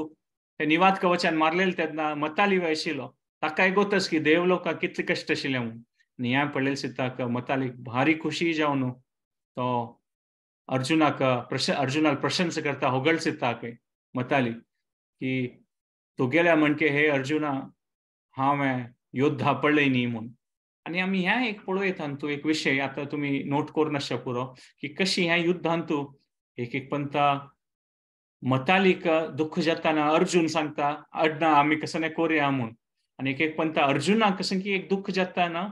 ते निवात कवचान मारलेले तेन्ना मताली वय आशिल्लो ताकाय गोतस की देव लोकांक कितले कश्ट आशिल्ले म्हूण. आनी हें पळयलें सीताक मतालीक भारी खुशी जावन तो अर्जुनाक अर्जुनाक प्रशंसा करता होगळ सीताक मताली की तुगेल्या म्हणके हे अर्जुना हांवें योद्धा पळय न्ही म्हूण. आनी आमी ह्या एक पळोवयता तूं एक विशय आतां तुमी नोट करून आसचे पुरो की कशी ह्या युद्धांतू एक एक पंता मतालीक दुख्ख जाताना अर्जुन सांगता अडना आमी कसं करूया म्हूण. आनी एक एक पंता अर्जुनाक कसं की एक दुख्ख जाताना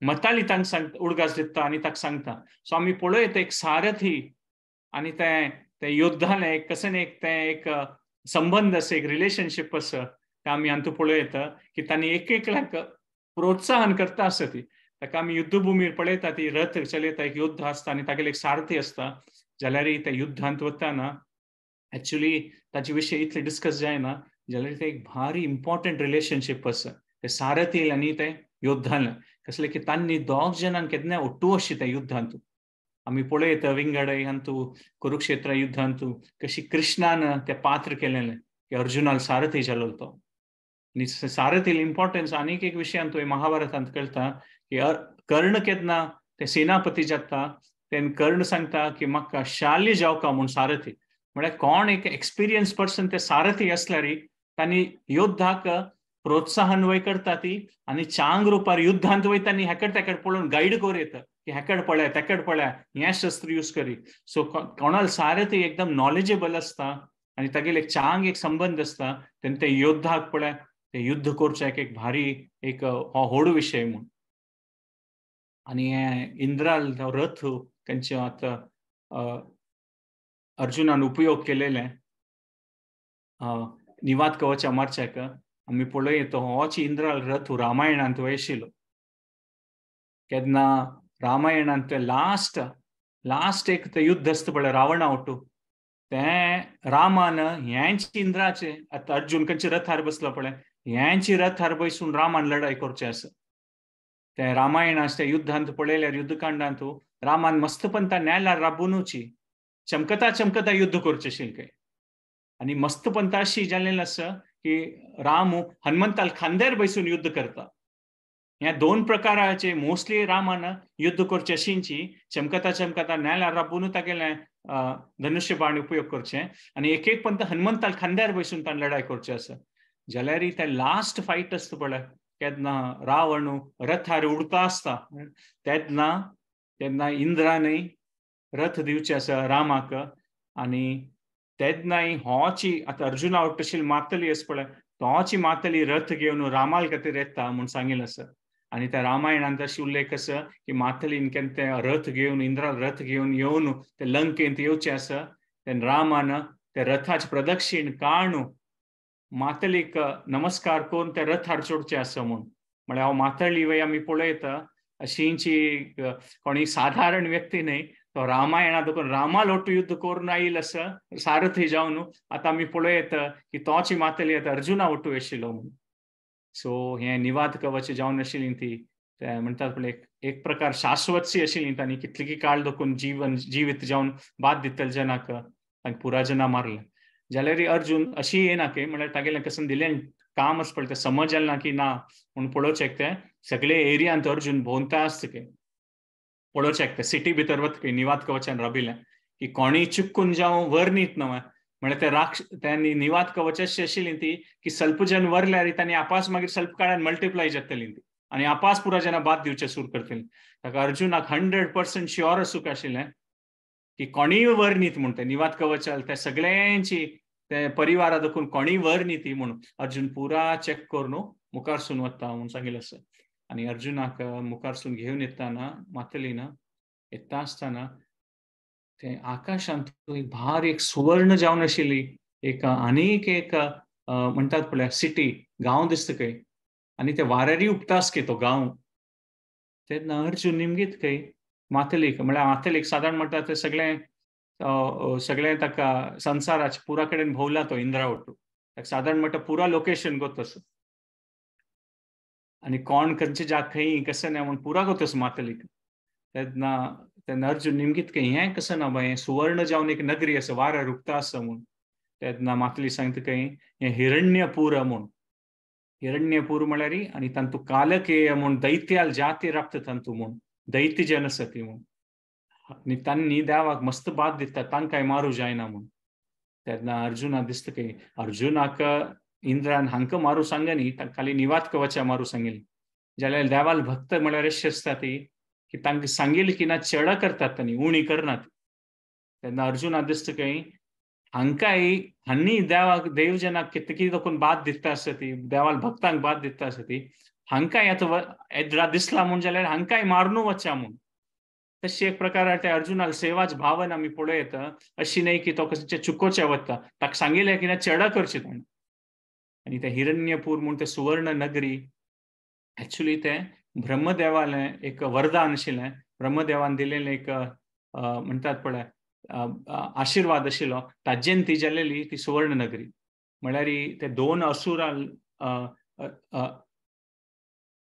मताली तांकां सांगता उडगास दिता आनी ताका सांगता. सो आमी पळोवयता एक सारथी आनी तें ते योद्धालें एक कशें एक तें एक संबंद आसा एक रिलेशनशीप आसा तें आमी हातूंत पळोवयता की तांणी एक एकल्याक प्रोत्साहन करता आसा ती. ताका आमी युद्धभुमीर पळयता ती रथ चलयता एक योद्धा आसता आनी तागेले एक सारथी आसता. जाल्यार त्या युद्धांत वताना एक्चुली ताचे विशय इतले डिस्कस जायना, जाल्यार ते एक भारी इम्पॉर्टंट रिलेशनशीप आसा ते सारथी आनी ते योद्धान. कसले की तांणी दोग जणांक केन्ना ओट्टू अशी त्या युद्धांत आमी पळयता विंगड हांतू कुरुक्षेत्र युद्धांतू कशी कृष्णान ते पात्र केलेलें की अर्जुनाल सारथी जालो तो. आनी सारथील इम्पॉर्टन्स आनीक एक विशयांत महाभारतांत कळटा की कर्ण केन्ना ते सेनापती जाता तेन्ना कर्ण सांगता की म्हाका शाल्य जावका म्हूण सारथी, म्हळ्यार कोण एक एक्सपिरियन्स पर्सन ते सारथी आसल्यार तांणी योद्धाक प्रोत्साहन वय करता ती आनी चांग रुपार युद्धांत वयता आनी हेकड तेकड पळोवन गायड करूं येता की हेकड पळय तेकड पळय हें शस्त्र यूज करी. सो कोणाल सारथी एकदम नॉलेजेबल आसता आनी तागेले एक चांग एक संबंद आसता तेन्ना ते योद्धाक पळय ते युद्ध करचें एक भारी एक हो व्हड विशय म्हूण. आनी हें इंद्राल रथ तेंचे आतां अर्जुनान उपयोग केलेले निवात कवचा मारच्याक आमी पळय तो होच इंद्राल रथ रामायणांत वयशिलो. केन्ना रामायणांत लास्ट लास्ट एक ते युद्ध आसता पळय रावणा ओटू तें रामान हेंच इंद्राचे आतां अर्जुन खंयचे रथार बसलो पळय हेंची रथार बसून रामान लढाई करचें आसा. तें रामायण आसा युद्धांत पळयल्यार युद्धकांडांत रामान मस्तपंता नेलार राबुनूची चमकता चमकता युद्ध करचें आशिल्लें खंय आनी मस्तपंता अशी जाल्लें आसा की राम हनुमंताल खांद्यार बसून युद्ध करता. ह्या दोन प्रकाराचे मोस्टली रामान युद्ध करचे अशींची चमकता चमकता नेलार राबून तागेलें धनुष्य बाण उपयोग करचें आनी एक एक पंत हनुमंताल खांद्यार बसून ताणें लढाई करचें आसा. जाल्यार तें लास्ट फायट आसता पळय केन्ना रावण रथार उडता आसता तेन्ना तेन्ना इंद्रानय रथ दिवचे आसा रामाक आनी तेन्नाय होची आतां अर्जुना तशी मातली आसा पळय तोची मातली रथ घेवन रामाल खातीर येता म्हूण सांगिल्लें आसा. आनी त्या रामायणांत अशी उल्लेख आसा की मातलीन केन्ना ते रथ घेवन इंद्रान रथ घेवन येवन ते लंकेंत येवचें आसा तेन्ना रामान ते रथाचे प्रदक्षिण काणू मातलीक नमस्कार करून त्या रथार चडचें आसा म्हूण. म्हळ्यार हांव मातली वय आमी पळयता अशींची कोणी साधारण व्यक्ती न्हय तो रामायणा देखून रामा लोटू युद्ध करून आयल आसा सारथी जावन आतां आमी पळयता की तोची मातली आतां अर्जुना ओटू आशिल्लो म्हूण. सो हें निवाद कवच जावन आशिल्ली ती ते म्हणटात पळय एक प्रकार शाश्वतशी आशिल्ली तांणी कितली काळ देखून जीवन जिवीत जावन बाद दितले जनाक तांकां पुरा जना मारलें. जाल्यार अर्जुन अशी येना की म्हळ्यार तागेलें कसं दिलें काम आसा पळय तें समज जालें ना की ना म्हूण पळोवचें तें सगळे एरियांत अर्जुन भोंवता आसता की पळोवचें तें सिटी भितर वता की निवात कवचान राबिल्लें की कोणीय चुकून जावं वर्नीत न्हय म्हळ्यार ते राक्ष त्यांनी निवात कवच अशी आशिल्ली ती की सल्प जन वरल्यार तांणी आपास मागीर सल्प काळान मल्टिप्लाय जातली ती आनी आपास पुरा जना बाद दिवचें सुरू करतली. ताका अर्जुनाक 100% शुअर आसूंक आशिल्लें की कोणीय वर्नीत म्हूण ते निवात कवचाल त्या सगळ्यांची ते परिवारा देखून कोणीय वर्नीत म्हूण अर्जुन पुरा चॅक करून मुखारसून वता म्हूण सांगिल्लें आसा. आनी अर्जुनाक मुखारसून घेवन येताना मातलीन येता आसतना ते आकाशांत एक भार एक सुवर्ण जावन आशिल्ली एक आनीक एक म्हणटात पळय सिटी गांव दिसता खंय आनी ते वाऱ्यारी उपता आसता की तो गांव. तेन्ना अर्जुन निमगीत खंय मातलीक म्हळ्यार मातलीक सादारण म्हणटा ते सगळें सगळें ताका संवसाराच्या पुरा कडेन भोंवला तो इंद्रा ओटू ताका सादारण म्हणटा पुरा लोकेशन गोत आसा आनी कोण खंयचे जाग खंय कशें ना म्हूण पुरा गोत आसा मातलीक. तेन्ना तेन्ना अर्जुन निमगीत खंय हें कशें ना बाय हें सुवर्ण जावन एक नगरी आसा वाऱ्यार उगता आसा म्हूण. तेन्ना मातली सांगता खंय हें हिरण्यपूर म्हूण. हिरण्यपूर म्हळ्यार आनी तांतू कालकेय म्हूण दैत्याल जाती राबता तांतू म्हूण दैत्य जन आसा ती म्हूण आनी तांणी देवाक मस्त बाद दिता तांकांय मारूं जायना म्हूण. तेन्ना अर्जुना दिसता की अर्जुनाक इंद्रान हांकां मारूं सांगनी तांकां खाली निवात कवचा मारूं सांगिल्लें. जाल्यार देवाल भक्त म्हळ्यार अशी आसता ती की तांकां सांगिल्लें की ना चेडा करतात तांणी उणी करनात. तेन्ना अर्जुना दिसता की हांकांय हांणी देवाक देवजनाक कितें कितें देखून बाद दिता आसता ती देवाल भक्तांक बाद दिता आसता ती हांकांय आतां येद्रा दिसला म्हूण जाल्यार हांकांय मारून वच्चा म्हूण. तशी एक प्रकार ते अर्जुनाल सेवाच भावन आमी पळयता अशी न्हय की तो कसो चुकोचें वता ताका सांगिल्लें की ना चेडा करचें ताणें. आनी तें हिरण्यपूर म्हूण तें सुवर्ण नगरी एक्चुली तें ब्रह्मदेवालें एक वरदान आशिल्लें. ब्रह्मदेवान दिलेलें एक म्हणटात पळय आशिर्वाद आशिल्लो ताजेन ती जालेली ती सुवर्ण नगरी. म्हळ्यार ते दोन असुरान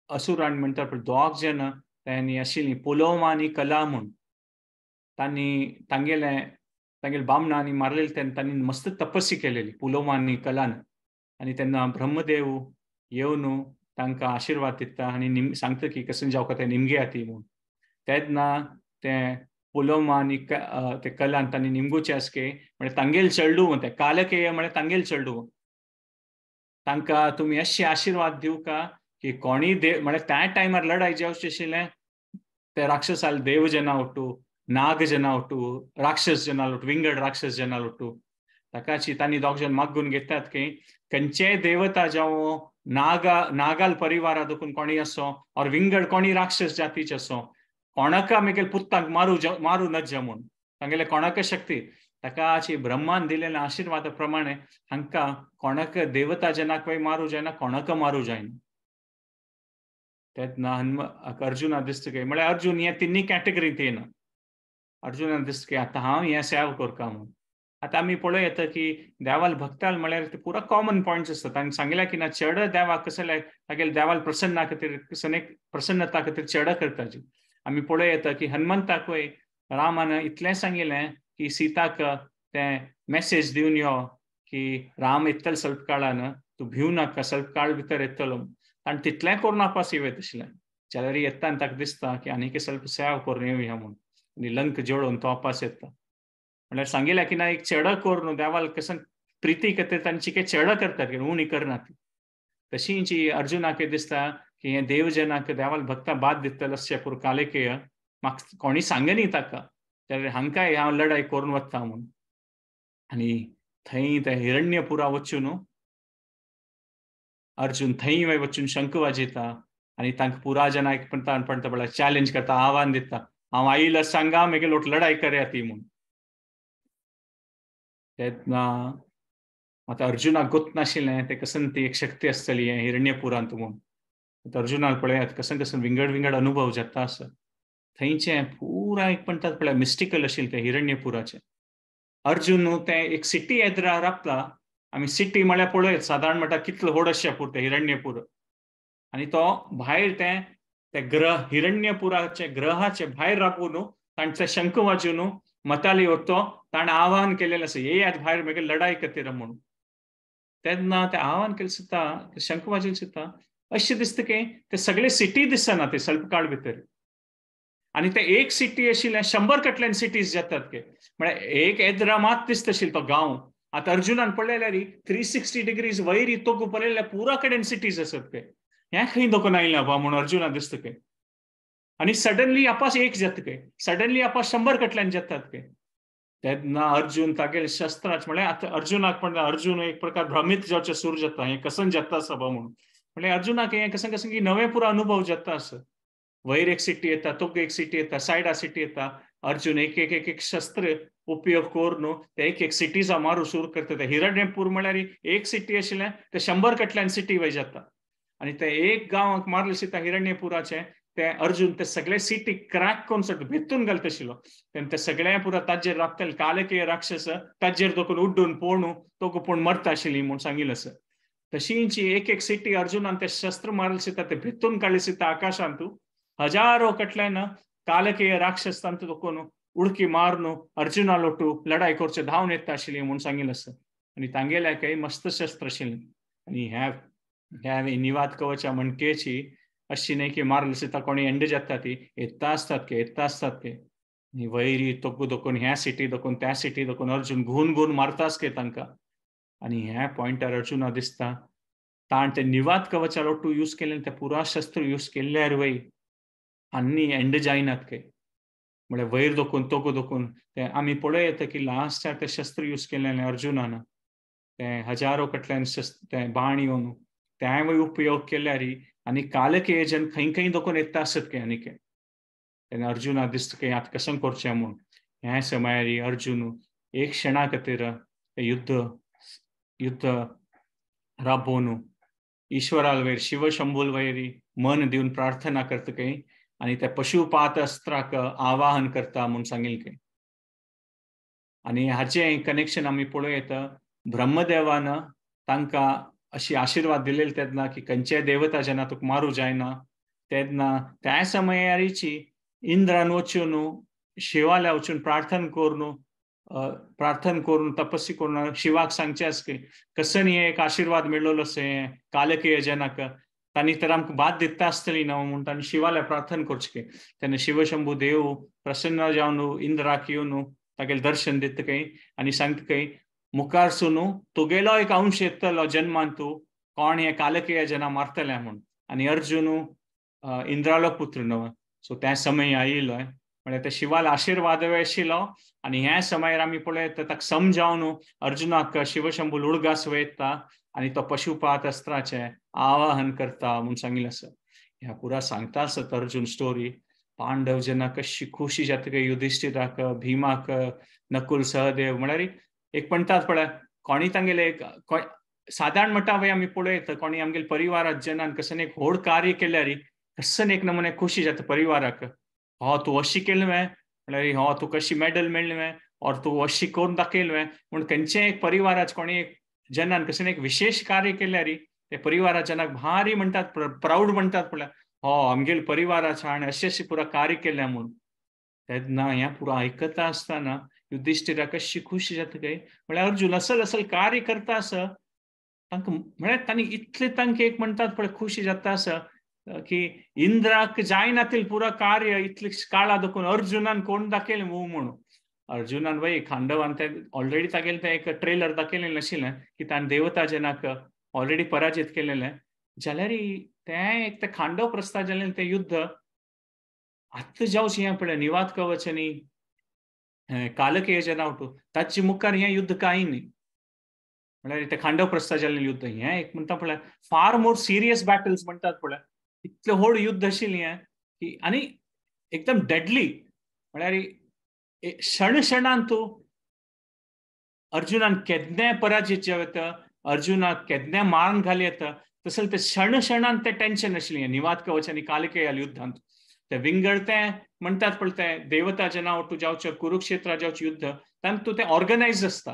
असुरान म्हणटा पळय दोग जण तांणी आशिल्ली पुलोमा आनी कला म्हूण, तांणी तांगेले तांगेले बामणांनी मारलेले तेन्ना तांणी मस्त तपस्या केलेली पुलोमा आनी कलान. आनी तेन्ना ब्रह्मदेव येवन तांकां आशिर्वाद दिता आनी सांगता की कशें जावका तें निमगे ती म्हूण. तेन्ना तें पुलोमा आनी ते कलान तांणी निमगुचें आसके म्हळ्यार तांगेल चेडूं म्हणटा, कालकेय म्हळ्यार तांगेल चेडूं, तांकां तुमी अशे आशिर्वाद दिवका की कोणी देव म्हळ्यार त्या टायमार लढाई जावची आशिल्लें ते राक्षसाल देव जना उठू, नाग जना उठू, राक्षस जना उठू, विंगड राक्षस जना उठू. ताकाची तांणी दोग जण मागून घेतात की खंयचेय देवता जावं नागा नागाल परिवारा देखून कोणी असो और विंगड कोणी राक्षस जातीचे असो कोणाका मेगेल पुत्तांक मारू मारू नज म्हूण तांगेले कोणाक शक्ती. ताकाची ब्रह्मान दिलेल्या आशिर्वादा प्रमाणे हांकां कोणाक देवता जनाक मारू जायना, कोणाक मारू जायना. तेन्ना हनुम अर्जुना दिसता की म्हळ्यार अर्जुन हे तिन्ही कॅटेगरींत येना. अर्जुना दिसता की आतां हांव हें सेवा करता म्हूण. आतां आमी पळोवं येता की देवाल भक्ताल म्हळ्यार ते पुरा कॉमन पॉयंट्स आसता. तांकां सांगल्या की ना चेड देवाक कसले तागेले देवाल प्रसन्ना खातीर प्रसन्नता खातीर चेड करताची. आमी पळोवं येता की हनुमंताकूय रामान इतलें सांगिल्लें की सीताक तें मॅसेज दिवन यो की राम येतलो स्वल्प काळान, तूं भिवू नाका, स्वल्प काळ भितर येतलो. आनी तितलें करून आपस येत आशिल्लें जाल्यार येता आनी ताका दिसता की आनीक स्वल्प सेवा करून येवया म्हूण आनी लंक जळोवन तो आपस येता. म्हळ्यार सांगिल्लें की ना एक चेडो करून देवाल कसं प्रिती खातीर तांची काही चेडो करतात की उणी करनात. तशींची अर्जुनाक दिसता की हें देवजनाक देवाल भक्ता बाद दितलो अशें पुरो कालेकेय म्हाका कोणी सांगनी ताका, जाल्यार हांकांय हांव लढाई करून वता म्हूण. आनी थंय ते हिरण्यपुरा वचून अर्जुन थंय वचून शंख वाजयता आनी तांकां पुरा जना एक म्हणटा पळय चॅलेंज करता, आव्हान दिता, हांव आयला सांगा मेगे लोट लढाई करया ती म्हूण. तेन्ना आतां अर्जुनाक गोत नाशिल्लें तें कसन ती एक शक्ती आसतली हें हिरण्यपुरांत म्हूण. आतां अर्जुनाक पळयात कसन कसन विंगड विंगड अनुभव जाता आसा. थंयचें पुरा एक म्हणटात पळय मिस्टिकल आशिल्लें तें हिरण्यपुराचें. अर्जुन तें एक सिटी येद्रा राबता. आमी सिटी म्हळ्यार पळयत सादारण म्हणटा कितलो व्हड अशें पूर तें हिरण्यपूर. आनी तो भायर तें ते ग्रह हिरण्यपुराचे ग्रहाचे भायर राबून तांचे शंख वाजून मताली वतो ताणें आव्हान केलेलें आसा येयात भायर मागीर लढाई खातीर म्हणून. तेन्ना तें आव्हान केलें सुद्दां शंख वाजयलें सुद्दां अशें दिसता की ते सगळे सिटी दिसना ते स्वल्प काळ भितर. आनी ते एक सिटी आशिल्लें 100 कडल्यान सिटीज जातात की म्हळ्यार एक एद्रा मात दिसता आशिल्लो तो गांव. आतां अर्जुनान पळयल्यार 360 डिग्रीज वयर तोकू पळयल्यार पुरा कडेन सिटीज आसत ते. हें खंय दोकून आयलें बा म्हूण अर्जुना दिसता की. आनी सडनली आपास एक जाता काय, सडनली आपास 100 कडल्यान जातात काय. तेन्ना अर्जुन तागेले शस्त्राच म्हळ्यार आतां अर्जुनाक पण अर्जुन एक प्रकार भ्रमीत जावचें सूर जाता, हें कसन जाता आसा बा म्हणून. म्हळ्यार अर्जुनाक हें कसन कसन की नवें पुरो अनुभव जाता आसा. वयर एक सिटी येता, तोक एक सिटी येता, सायडा सिटी येता. अर्जुन एक एक एक एक शस्त्र उपयोग करून ते एक एक सिटीजा मारू सुरू करता. ते हिरण्यपूर म्हळ्यार एक सिटी आशिल्लें ते 100 कडल्यान सिटी वयर जाता. आनी ते एक गांवाक मारले सिता हिरण्यपुराचें ते अर्जुन ते सगळे सिटी क्रॅक करून सगळे भितून घालता आशिल्लो. तेन्ना ते सगळे पुरा ताजेर राबताले कालकेय राक्षस ताजेर दोकून उड्डून पोणू तो पूण मरता आशिल्ली म्हूण सांगिल्लें आसा. तशींची एक एक सिटी अर्जुनान ते शस्त्र मारले सिता ते भितून काडले सिता आकाशांतू हजारो कडल्यान कालकेय राक्षस तांतू दोकून उडकी मारून अर्जुना लोटू लढाई करचे धांवन येता आशिल्ली म्हूण सांगिल्लें आसा. आनी तांगेल्या काही मस्त शस्त्र आशिल्लें. आनी ह्या ह्या निवाद कवचा म्हणकेची अशी न्हय की मारले सिता कोणी एंड जाता ती येता आसतात के येता आसतात के. आनी वैरी तोकू दोकून ह्या सिटी दोकून त्या सिटी दोकून अर्जुन घुवन घुवन मारताच के तांकां. आनी ह्या पॉयंटार अर्जुना दिसता ताण ते निवाद कवचा लोटू यूज केलें ते पुरा शस्त्र यूज केल्ल्यार वय आनी एंड जायनात के. म्हळ्यार वयर दोकून तोकू दोकून ते आमी पळोवं येता की लास्टाक ते शस्त्र यूज केल्लें अर्जुनान ते हजारो कडल्यान शस्त्र ते बाण येवन तें उपयोग केल्यार आनी कालकेय जन खंय खंय दोकून येता आसत के आनी के. तेन्ना अर्जुना दिसता की आतां कशें करचें म्हूण. ह्या समयार अर्जुन एक क्षणा खातीर युद्ध युद्ध राबोवन ईश्वराल वयर शिवशंभूल वयर मन दिवन प्रार्थना करता काय आनी त्या पशुपात अस्त्राक आवाहन करता म्हूण सांगिल्लें. आनी हाचें कनेक्शन आमी पळोवं येता. ब्रह्मदेवान तांकां अशी आशिर्वाद दिलेले तेन्ना की खंयच्याय देवता जेन्ना तुका मारूं जायना तेन्ना त्या समयारीची इंद्रान वचून शिवाल्या वचून प्रार्थना करून तपस्वी करून शिवाक सांगचें आसा की कसन हे एक आशिर्वाद मेळ्ळो अशें कालकेय जनाक तांणी तर आमकां बाद दिता आसतली ना म्हूण तांणी शिवाल्या प्रार्थना करचें. तेन्ना शिवशंभू देव प्रसन्न जावन इंद्राक येवन तागेलें दर्शन दिता खंय आनी सांगता खंय मुखार सुनू तुगेलो एक अंश येतलो जन्मान तूं कोण हे कालकेय जना मारतले म्हूण. आनी अर्जुन इंद्रालो पुत्र न्हय. सो त्या समय आयिल्लो म्हळ्यार त्या शिवाला आशिर्वाद आशिल्लो. आनी ह्या समयार आमी पळयता ताका समजावन अर्जुनाक शिवशंभू उडगास वयता आनी तो पशुपात अस्त्राचें आवाहन करता म्हूण सांगिल्लें आसा. ह्या पुरा सांगता आसत अर्जुन स्टोरी. पांडव जेन्ना कशी खुशी जाता काय युधिष्ठिराक, भीमाक, नकुल सहदेव म्हळ्यार एक म्हणटात पळय कोणी तांगेले एक सादारण म्हणटा पळय आमी पळयता कोणी आमगेले परिवारात जेन्ना कसन एक व्हड कार्य केल्यार कसन एक नमुने खुशी जाता परिवाराक. हो तूं अशी केलें म्हळ्यार हो तूं कशी मेडल मेळ्ळें ऑर तूं अशी करून दाखयलें म्हूण खंयचें एक परिवाराच कोणी एक जेन्ना कसन एक विशेश कार्य केल्यार ते परिवारात जेन्ना भारी म्हणटात प्रावड म्हणटात पळय हो आमगेले परिवाराच आनी अशें अशें पुरा कार्य केलें म्हूण. तेन्ना हें पुरा आयकता आसतना युधिष्ठिराक कशी खुशी जाता काय म्हळ्यार अर्जुन असल असल कार्य करता आसा तांकां म्हळ्यार तांणी इतलें तांकां एक म्हणटात पळय खुशी जाता आसा की इंद्राक जायना तितलें पुरा कार्य इतले काळा दाखोवन अर्जुनान कोण दाखयलें म्हूण. अर्जुनान वय खांडवान ते ऑलरेडी तागेलें तें एक ट्रेलर दाखयलें नाशिल्लें की ताणें देवता जनाक ऑलरेडी पराजीत केलेलें जाल्यार तें एक तें खांडव प्रस्ताव जालें तें युद्ध आतां जावचें हें पळय निवात कवच आनी कालकेय जना ताचे मुखार हें युद्ध कांय न्ही. म्हळ्यार तें खांडव प्रस्ताव जाल्लें युद्ध हें एक म्हणटा पळय फार मोर सिरियस बॅटल्स म्हणटात पळय इतलें व्हड युद्ध आशिल्लें हें की आनी एकदम डेडली म्हळ्यार क्षण क्षणान तूं अर्जुनान केन्नाय पराजीत जावं येता, अर्जुनाक केन्नाय मारून घाली येता तसलें तें क्षण क्षणान तें टेन्शन आशिल्लें निवात कवच आनी कालकेय युद्धांत. ते विंगड तें म्हणटात पळय तें देवता जेन्ना तूं जावचें कुरुक्षेत्रा जावचें युद्ध तातूंत तूं तें ऑर्गनायज आसता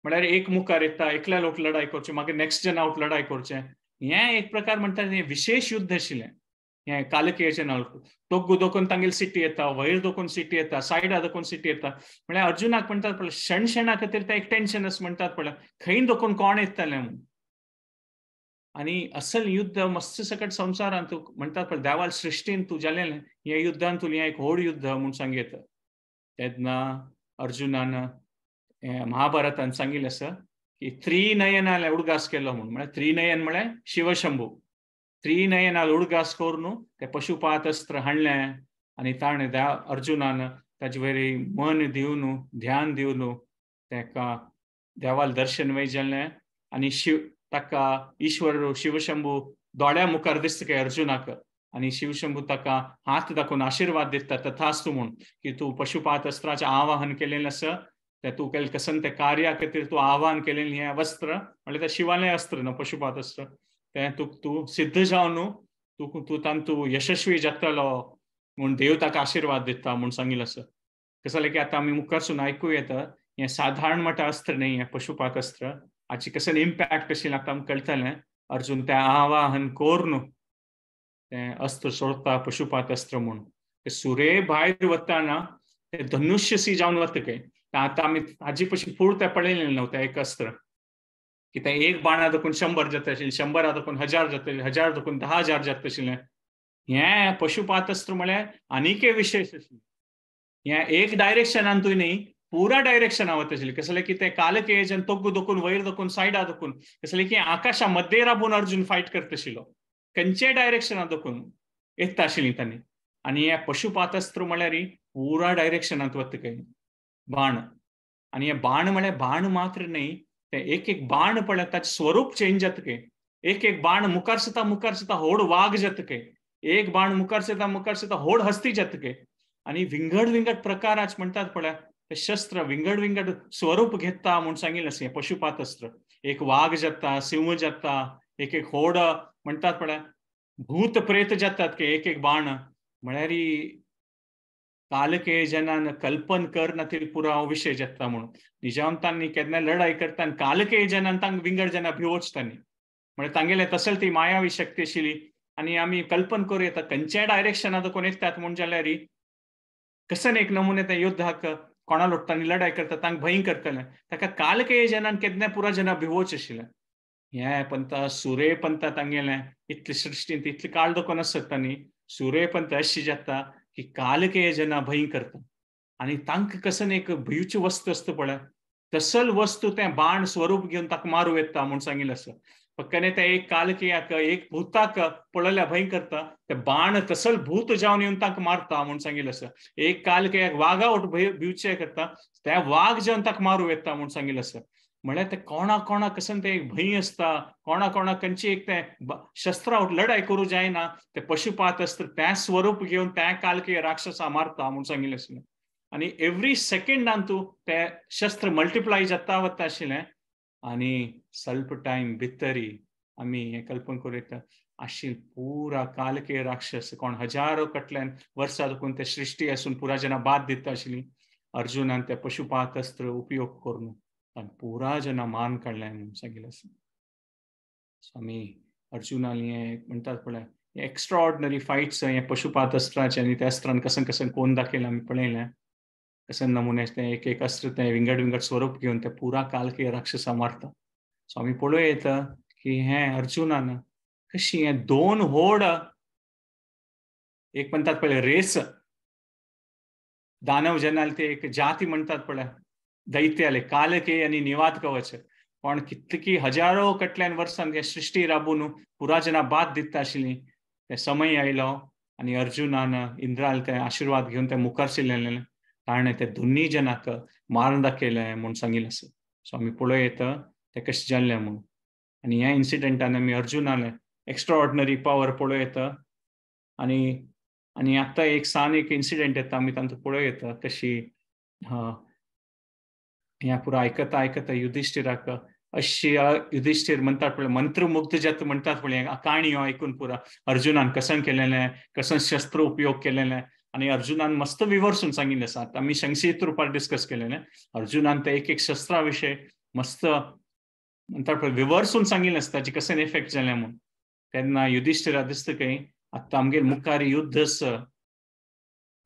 म्हळ्यार एक मुखार येता एकल्या लोक लढाय करचें मागीर नेक्स्ट जेन्ना आवट लढाय करचें हें एक प्रकार म्हणटात हें विशेश युद्ध आशिल्लें हें कालकेयचें नांव. तोग्गू दोकून तांगेली सिटी येता, वयर दोकून सिटी येता, सायडा दोकून सिटी येता म्हळ्यार अर्जुनाक म्हणटात पळय क्षण क्षणा खातीर तें एक टेन्शन अशें म्हणटात पळय खंय दोकून कोण येतलें म्हूण. आनी असल युद्ध मस्त सकट संवसारांत तूं म्हणटात पळय देवाल सृश्टीन तूं जालें हें युद्धान तूं हें एक व्हड युद्ध म्हूण सांगयता. तेन्ना अर्जुनान महाभारतान सांगिल्लें आसा की त्रिनयनाले उडगास केलो म्हूण. म्हळ्यार त्रिनयन म्हळ्यार शिवशंभू त्रिनयनाल उडगास करून ते पशुपात अस्त्र हाडलें आनी ताणें त्या अर्जुनान ताजे वयर मन दिवन ध्यान दिवन ताका देवाल दर्शन वय जालें आनी शिव ताका ईश्वर शिवशंभू दोळ्या मुखार दिसता काय अर्जुनाक आनी शिवशंभू ताका हात दाखोवन आशिर्वाद दिता तथास्तु म्हूण की तूं पशुपात अस्त्राचें आवाहन केलेलें आसा तें तूं केलें कसन तें कार्या खातीर तूं आवाहन केलेलें हें वस्त्र म्हळ्यार तें शिवालें अस्त्र न्हू पशुपात अस्त्र तें तुका तूं सिद्ध जावन न्हू तूं तूं तातूंत तूं यशस्वी जातलो म्हूण देव ताका आशिर्वाद दिता म्हूण सांगिल्लें आसा. कशें जालें की आतां आमी मुखारसून आयकूं येता हें साधारण म्हणटा अस्त्र न्ही हें पशुपात अस्त्र हाची कसलें इम्पॅक्ट आशिल्लें आतां आमकां कळटलें. अर्जुन तें आवाहन करून तें अस्त्र सोडता पशुपात अस्त्र म्हूण ते सुरे भायर वतना ते धनुष्य सी जावन वता खंय. आतां आमी हाजी पशी फूड तें पळयलें न्हू तें एक अस्त्र की तें एक बाणा दाखोवन 100 जाता आशिल्लें, 100 दाखोवन 1000 जाता आशिल्लें, 1000 दाखोवन 10,000 जाता आशिल्लें. हें पशुपात अस्त्र म्हळ्यार आनीक विशेश आशिल्लें. हें एक डायरेक्शनान तूं न्ही पुरा डायरेक्शना वता आशिल्लें. कसलें की तें कालकेयजन तोग्गू दोकून वयर दोकून सायडा दोकून कसलें की आकाशा मध्येर राबून अर्जुन फायट करता आशिल्लो खंयच्याय डायरेक्शना दोकून येता आशिल्लीं तांणी. आनी हें पशुपात अस्त्र म्हळ्यार पुरा डायरेक्शनांत वता खंय बाण. आनी हें बाण म्हळ्यार बाण मात्र न्ही तें एक एक बाण पळय ताचें स्वरूप चेंज जाता खंय. एक एक बाण मुखार सुद्दां मुखार सुद्दां व्हड वाग जाता खंय, एक बाण मुखार सुद्दां मुखार सुद्दां व्हड हस्ती जाता खंय. आनी विंगड विंगड प्रकाराच म्हणटात पळय ते शस्त्र विंगड विंगड स्वरूप घेता म्हूण सांगिल्लें आसा. हें पशुपात अस्त्र एक वाग जाता, सिंह जाता, एक एक होड म्हणटात पळय भूत प्रेत जातात की एक एक बाण म्हळ्यार कालकेय जनान कल्पन कर नातील पुरा हो विशय जाता म्हणून निजावंतांनी केन्ना लढाई करता कालकेय जनान तांकां विंगड जना भिवोच तांणी म्हणजे तांगेले तसल ती मायावी शक्ती आशिल्ली. आनी आमी कल्पन करूं येता खंयच्याय डायरेक्शनांत कोण येतात म्हूण जाल्यार कसन एक नमुने त्या युद्धाक कोणा लोटतानी लढाई करता तांकां भंय करतले ताका कालकेय जनान केन्ना पुरा जना भिवोच आशिल्लें. हें पंता सुरे पंता तांगेलें इतले सृश्टींत इतले काळ दखून आसत तांणी सुरे पंत अशी जाता की कालकेय जना भंय करता आनी तांकां कसन एक भंयची वस्तू आसता पळय तसल वस्तू तें बाण स्वरूप घेवन ताका मारूं येता म्हूण सांगिल्लें आसा. फक्कने ते एक कालकेयाक एक भूताक पळयल्यार भंय करता ते बाण तसल भूत जावन येवन ताका मारता म्हूण सांगिल्लें आसा. एक कालकेयाक वागा वट भिवचे करता त्या वाग जावन ताका मारूं येता म्हूण सांगिल्लें आसा. म्हळ्यार ते कोणा कोणा कसन ते एक भंय आसता कोणा कोणा खंयची एक तें शस्त्रा लढाई करूं जायना ते पशुपात आसता तें स्वरूप घेवन त्या कालकेय राक्षसा मारता म्हूण सांगिल्लें आशिल्लें. आनी एवरी सेकेंडान तूं ते शस्त्र मल्टिप्लाय जाता वता आशिल्लें. आनी स्वल्प टायम भितरी आमी हें कल्पन करूं येता आशिल्लें पुरा कालकेय राक्षस कोण हजारो कटल्यान वर्सां देखून ते सृश्टी आसून पुरा जना बाद दिता आशिल्ली अर्जुनान ते पशुपात अस्त्र उपयोग करून तांकां पुरा जना मान काडलें म्हणून सांगिल्लें आसा. स्वामी अर्जुनान हें म्हणटात पळय एक्स्ट्राऑर्डिनरी फायट्स हें पशुपात अस्त्राचें आनी त्या अस्त्रान कसन कसन कोण दाखयलें आमी पळयलें कसन नमुने तें एक एक अस्त्र तें विंगड विंगड स्वरूप घेवन ते पुरा कालकेय राक्षसा मारता. सो आमी पळोवं येता की हें अर्जुनान कशी हें दोन होड एक म्हणटात पळय रेस दानव जनाल ते एक जाती म्हणटात पळय दैत्याले कालकेय आनी निवात कवच पण कितकी हजारो कटल्यान वर्सान हे सृश्टी राबून पुरा जना बाद दिता आशिल्ली. ते समय आयलो आनी अर्जुनान इंद्राल ते आशिर्वाद घेवन ते मुखार सरलें ताणें ते दोन्ही जनाक मारून दाखयलें म्हूण सांगिल्लें आसा. सो आमी पळोवं येता तें कशें जाल्लें म्हूण. आनी ह्या इन्सिडंटान आमी अर्जुनालें एक्स्ट्राऑर्डिनरी पावर पळोवं येता. आनी आनी आतां एक सान एक इन्सिडंट येता आमी तांकां पळोवं येता कशी ह्या पुरा आयकता आयकता युधिश्ठिराक अशी युधिश्ठिर म्हणटात पळय मंत्रमुग्ध जाता म्हणटात पळय काणयो आयकून पुरा अर्जुनान कसन केलेलें कसन शस्त्र उपयोग केलेलें आनी अर्जुनान मस्त विवर्सून सांगिल्लें आसा. आतां आमी संक्षिप्त रुपार डिस्कस केलेलें अर्जुनान ते एक एक शस्त्रा विशय मस्त म्हणटात पळय विवर्सून सांगिल्लें आसता ताचे कशें इफेक्ट जालें म्हूण. तेन्ना युधिश्ठिरा दिसता खंय आतां आमगेर मुखार युद्ध आसा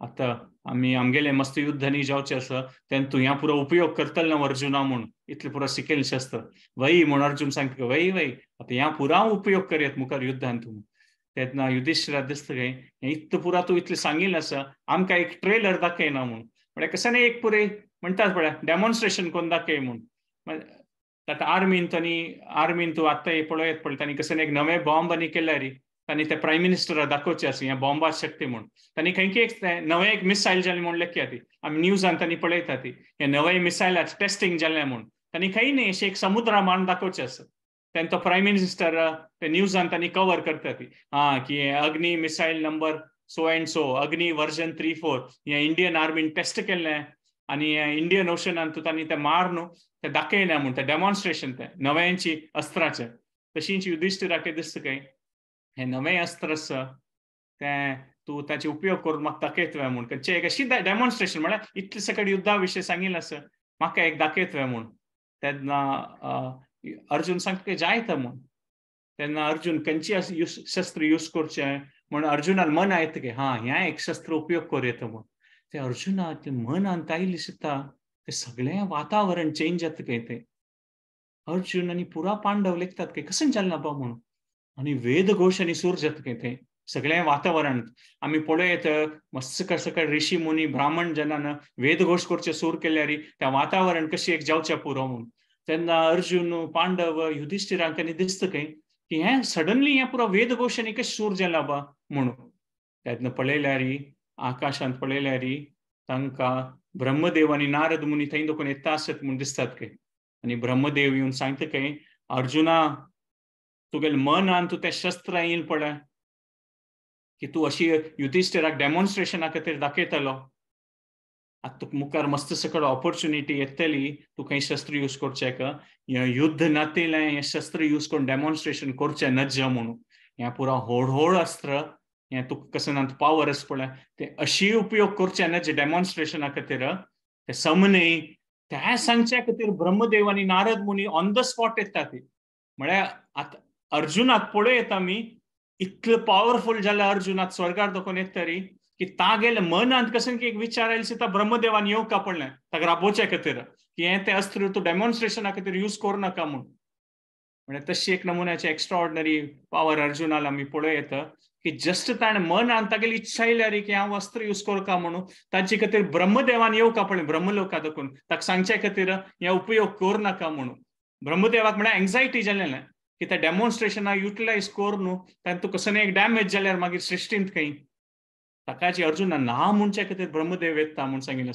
आतां आमी आमगेलें मस्त युद्ध न्ही जावचें आसा तेन्ना तूं ह्या पुरो उपयोग करतलो ना अर्जुना म्हूण इतलें पुरो शिकेल शस्त्र वय म्हूण अर्जुन सांगता वय वय आतां ह्या पुरा उपयोग करयात मुखार युद्धान तूं. तेन्ना युधिश्ठिरा दिसता खंय हें इतलें पुरा तूं इतलें सांगिल्लें आसा आमकां एक ट्रेलर दाखयना म्हूण म्हळ्यार कशें न्ही एक पुरें म्हणटात पळय डेमॉन्स्ट्रेशन करून दाखय म्हूण. आतां आर्मीन तांणी आर्मीन तूं आतां पळयत पळय तांणी कशें एक नवें बॉम्ब आनी केल्यार तांणी ते प्रायम मिनिस्टरा दाखोवचें आसा ह्या बॉम्बा शक्ती म्हूण तांणी खंयची एक नवें एक मिसायल जालें म्हूण लेखया ती आमी न्यूजान तांणी पळयता ती हें नवें मिसायलाचें टेस्टींग जालें म्हूण तांणी खंय न्ही अशें एक समुद्रा मान दाखोवचें आसा. तेन्ना तो प्रायम मिनिस्टर ते न्यूजान तांणी कवर करता ती आं की Agni missile number so and so Agni version 3-4 हें इंडियन आर्मीन टेस्ट केल्लें आनी इंडियन ओशनान तूं तांणी तें मार न्हू तें दाखयलें म्हूण तें डेमॉन्स्ट्रेशन तें नव्यांची अस्त्राचें. तशींच युधिश्ठिराक दिसता खंय हें नवें अस्त्र आसा तें तूं ताचे उपयोग करून म्हाका दाखयतलें म्हूण खंयचें एक अशी डेमॉन्स्ट्रेशन म्हळ्यार इतलें सकट युद्धा विशय सांगिल्लें आसा म्हाका एक दाखयतलें म्हूण. तेन्ना अर्जुन सांगता जायता म्हूण. तेन्ना अर्जुन खंयची शस्त्र यूज करचें म्हूण अर्जुनान मन आयता की हां ह्या एक शस्त्र उपयोग करूं येता म्हूण. ते अर्जुनाक मनान आयलें सुद्दां तें सगळें वातावरण चेंज जाता खंय तें. अर्जुन आनी पुरा पांडव लेखतात की कशें जालें ना बा म्हूण आनी वेदघोश आनी सूर जाता खंय तें सगळें वातावरण आमी पळयत मस्त सकळ ऋषी मुनी ब्राह्मण जनान वेदघोश करचें सूर केल्यार त्या वातावरण कशें एक जावचें पुरो म्हूण. तेन्ना अर्जुन पांडव युधिश्ठिरांक आनी दिसता खंय की हें सडनली हें पुरो वेदघोश आनी कशें सूर जालां बा म्हणून. तेन्ना पळयल्यार आकाशांत पळयल्यार तांकां ब्रह्मदेव आनी नारद मुनी थंय देखून येता आसत म्हूण दिसतात खंय. आनी ब्रह्मदेव येवन सांगता खंय अर्जुना तुगेलें मनान तूं तें शस्त्र येयल पळय की तूं अशी युधिश्ठिराक डेमॉन्स्ट्रेशना खातीर दाखयतलो आतां तुका मुखार मस्त सकळ ऑपॉर्च्युनिटी येतली तूं खंय शस्त्र यूज करचें का हें युद्ध नातिलें हें शस्त्र यूज करून डेमॉन्स्ट्रेशन करचें नज्ज म्हणून. हें पुरा होड होड अस्त्र हें तुका कसं ना पावर आसा पळय तें अशी उपयोग करचें ना जे डेमॉन्स्ट्रेशना खातीर ते समन्य त्या सांगच्या खातीर ब्रह्मदेव आनी नारद मुनी ऑन the spot येता ती. म्हळ्यार आतां अर्जुनाक पळय येता आमी इतलें पावरफूल जाल्यार अर्जुनाक स्वर्गार दाखोवन येत तरी की तागेले मनांत कसं की एक विचार आयलो सुद्दां ब्रह्मदेवान येवका पडलें ताका राबोवच्या खातीर की हें तें अस्त्र तूं डेमॉन्स्ट्रेशना खातीर यूज करूं नाका म्हूण. म्हळ्यार तशी एक नमुन्याची एक्स्ट्रा ऑर्डिनरी पावर अर्जुनाला आमी पळय येता की जस्ट ताणें मनांत तागेली इच्छा येयल्यार की हांव अस्त्र यूज करका म्हणून ताचे खातीर ब्रह्मदेवान येवका पडलें ब्रह्मलोका दाखोवन ताका सांगच्या खातीर हें उपयोग करूं नाका म्हणून. ब्रह्मदेवाक म्हळ्यार एन्जायटी जालें की त्या डेमॉन्स्ट्रेशनाक युटिलायज कर न्हू तातूंत तुका कसं एक डॅमेज जाल्यार मागीर सृश्टींत खंय ताकाची अर्जुना ना म्हणच्या खातीर ब्रह्मदेव येता म्हूण सांगिल्लें.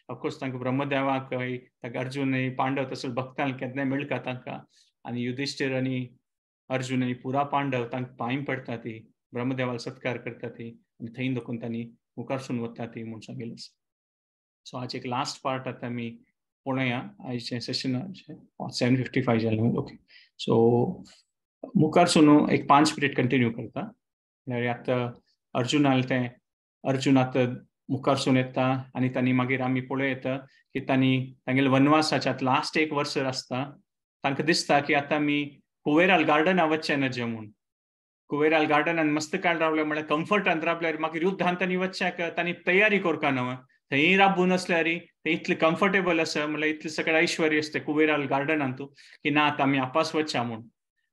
ऑफकोर्स तांकां ब्रह्मदेवाक ताका अर्जुन पांडव तसो भक्तांक केन्नाय मेळका तांकां आनी युधिश्ठीर आनी अर्जुन आनी पुरा पांडव तांकां पांय पडटा ती ब्रह्मदेवाक सत्कार करता ती आनी थंय दाखोवन तांणी मुखारसून वता ती म्हूण सांगिल्लें. सो आज एक लास्ट पार्ट आतां आमी पळोवया आयचें सेशनाचें 7:55 जालें. ओके सो मुखारसून एक 5 मिनट कंटिन्यू करता. म्हळ्यार आतां अर्जुनाल तें अर्जुन आतां मुखारसून येता आनी तांणी मागीर आमी पळोवं येता की तांणी तांगेले वनवासाच्या लास्ट एक वर्स आसता तांकां दिसता की आतां आमी कुवेराल गार्डना वचचें नजे म्हूण. कुवेराल गार्डनान मस्त काळ रावले म्हळ्यार कम्फर्टान रावल्यार मागीर युद्धान तांणी वचच्याक तांणी तयारी करका न्हू थंय राबून आसल्यार थंय इतलें कम्फर्टेबल आसा म्हळ्यार इतलें सगळें ऐश्वर्य आसता कुवेराल गार्डनान तूं की ना आतां आमी आपास वचया म्हूण.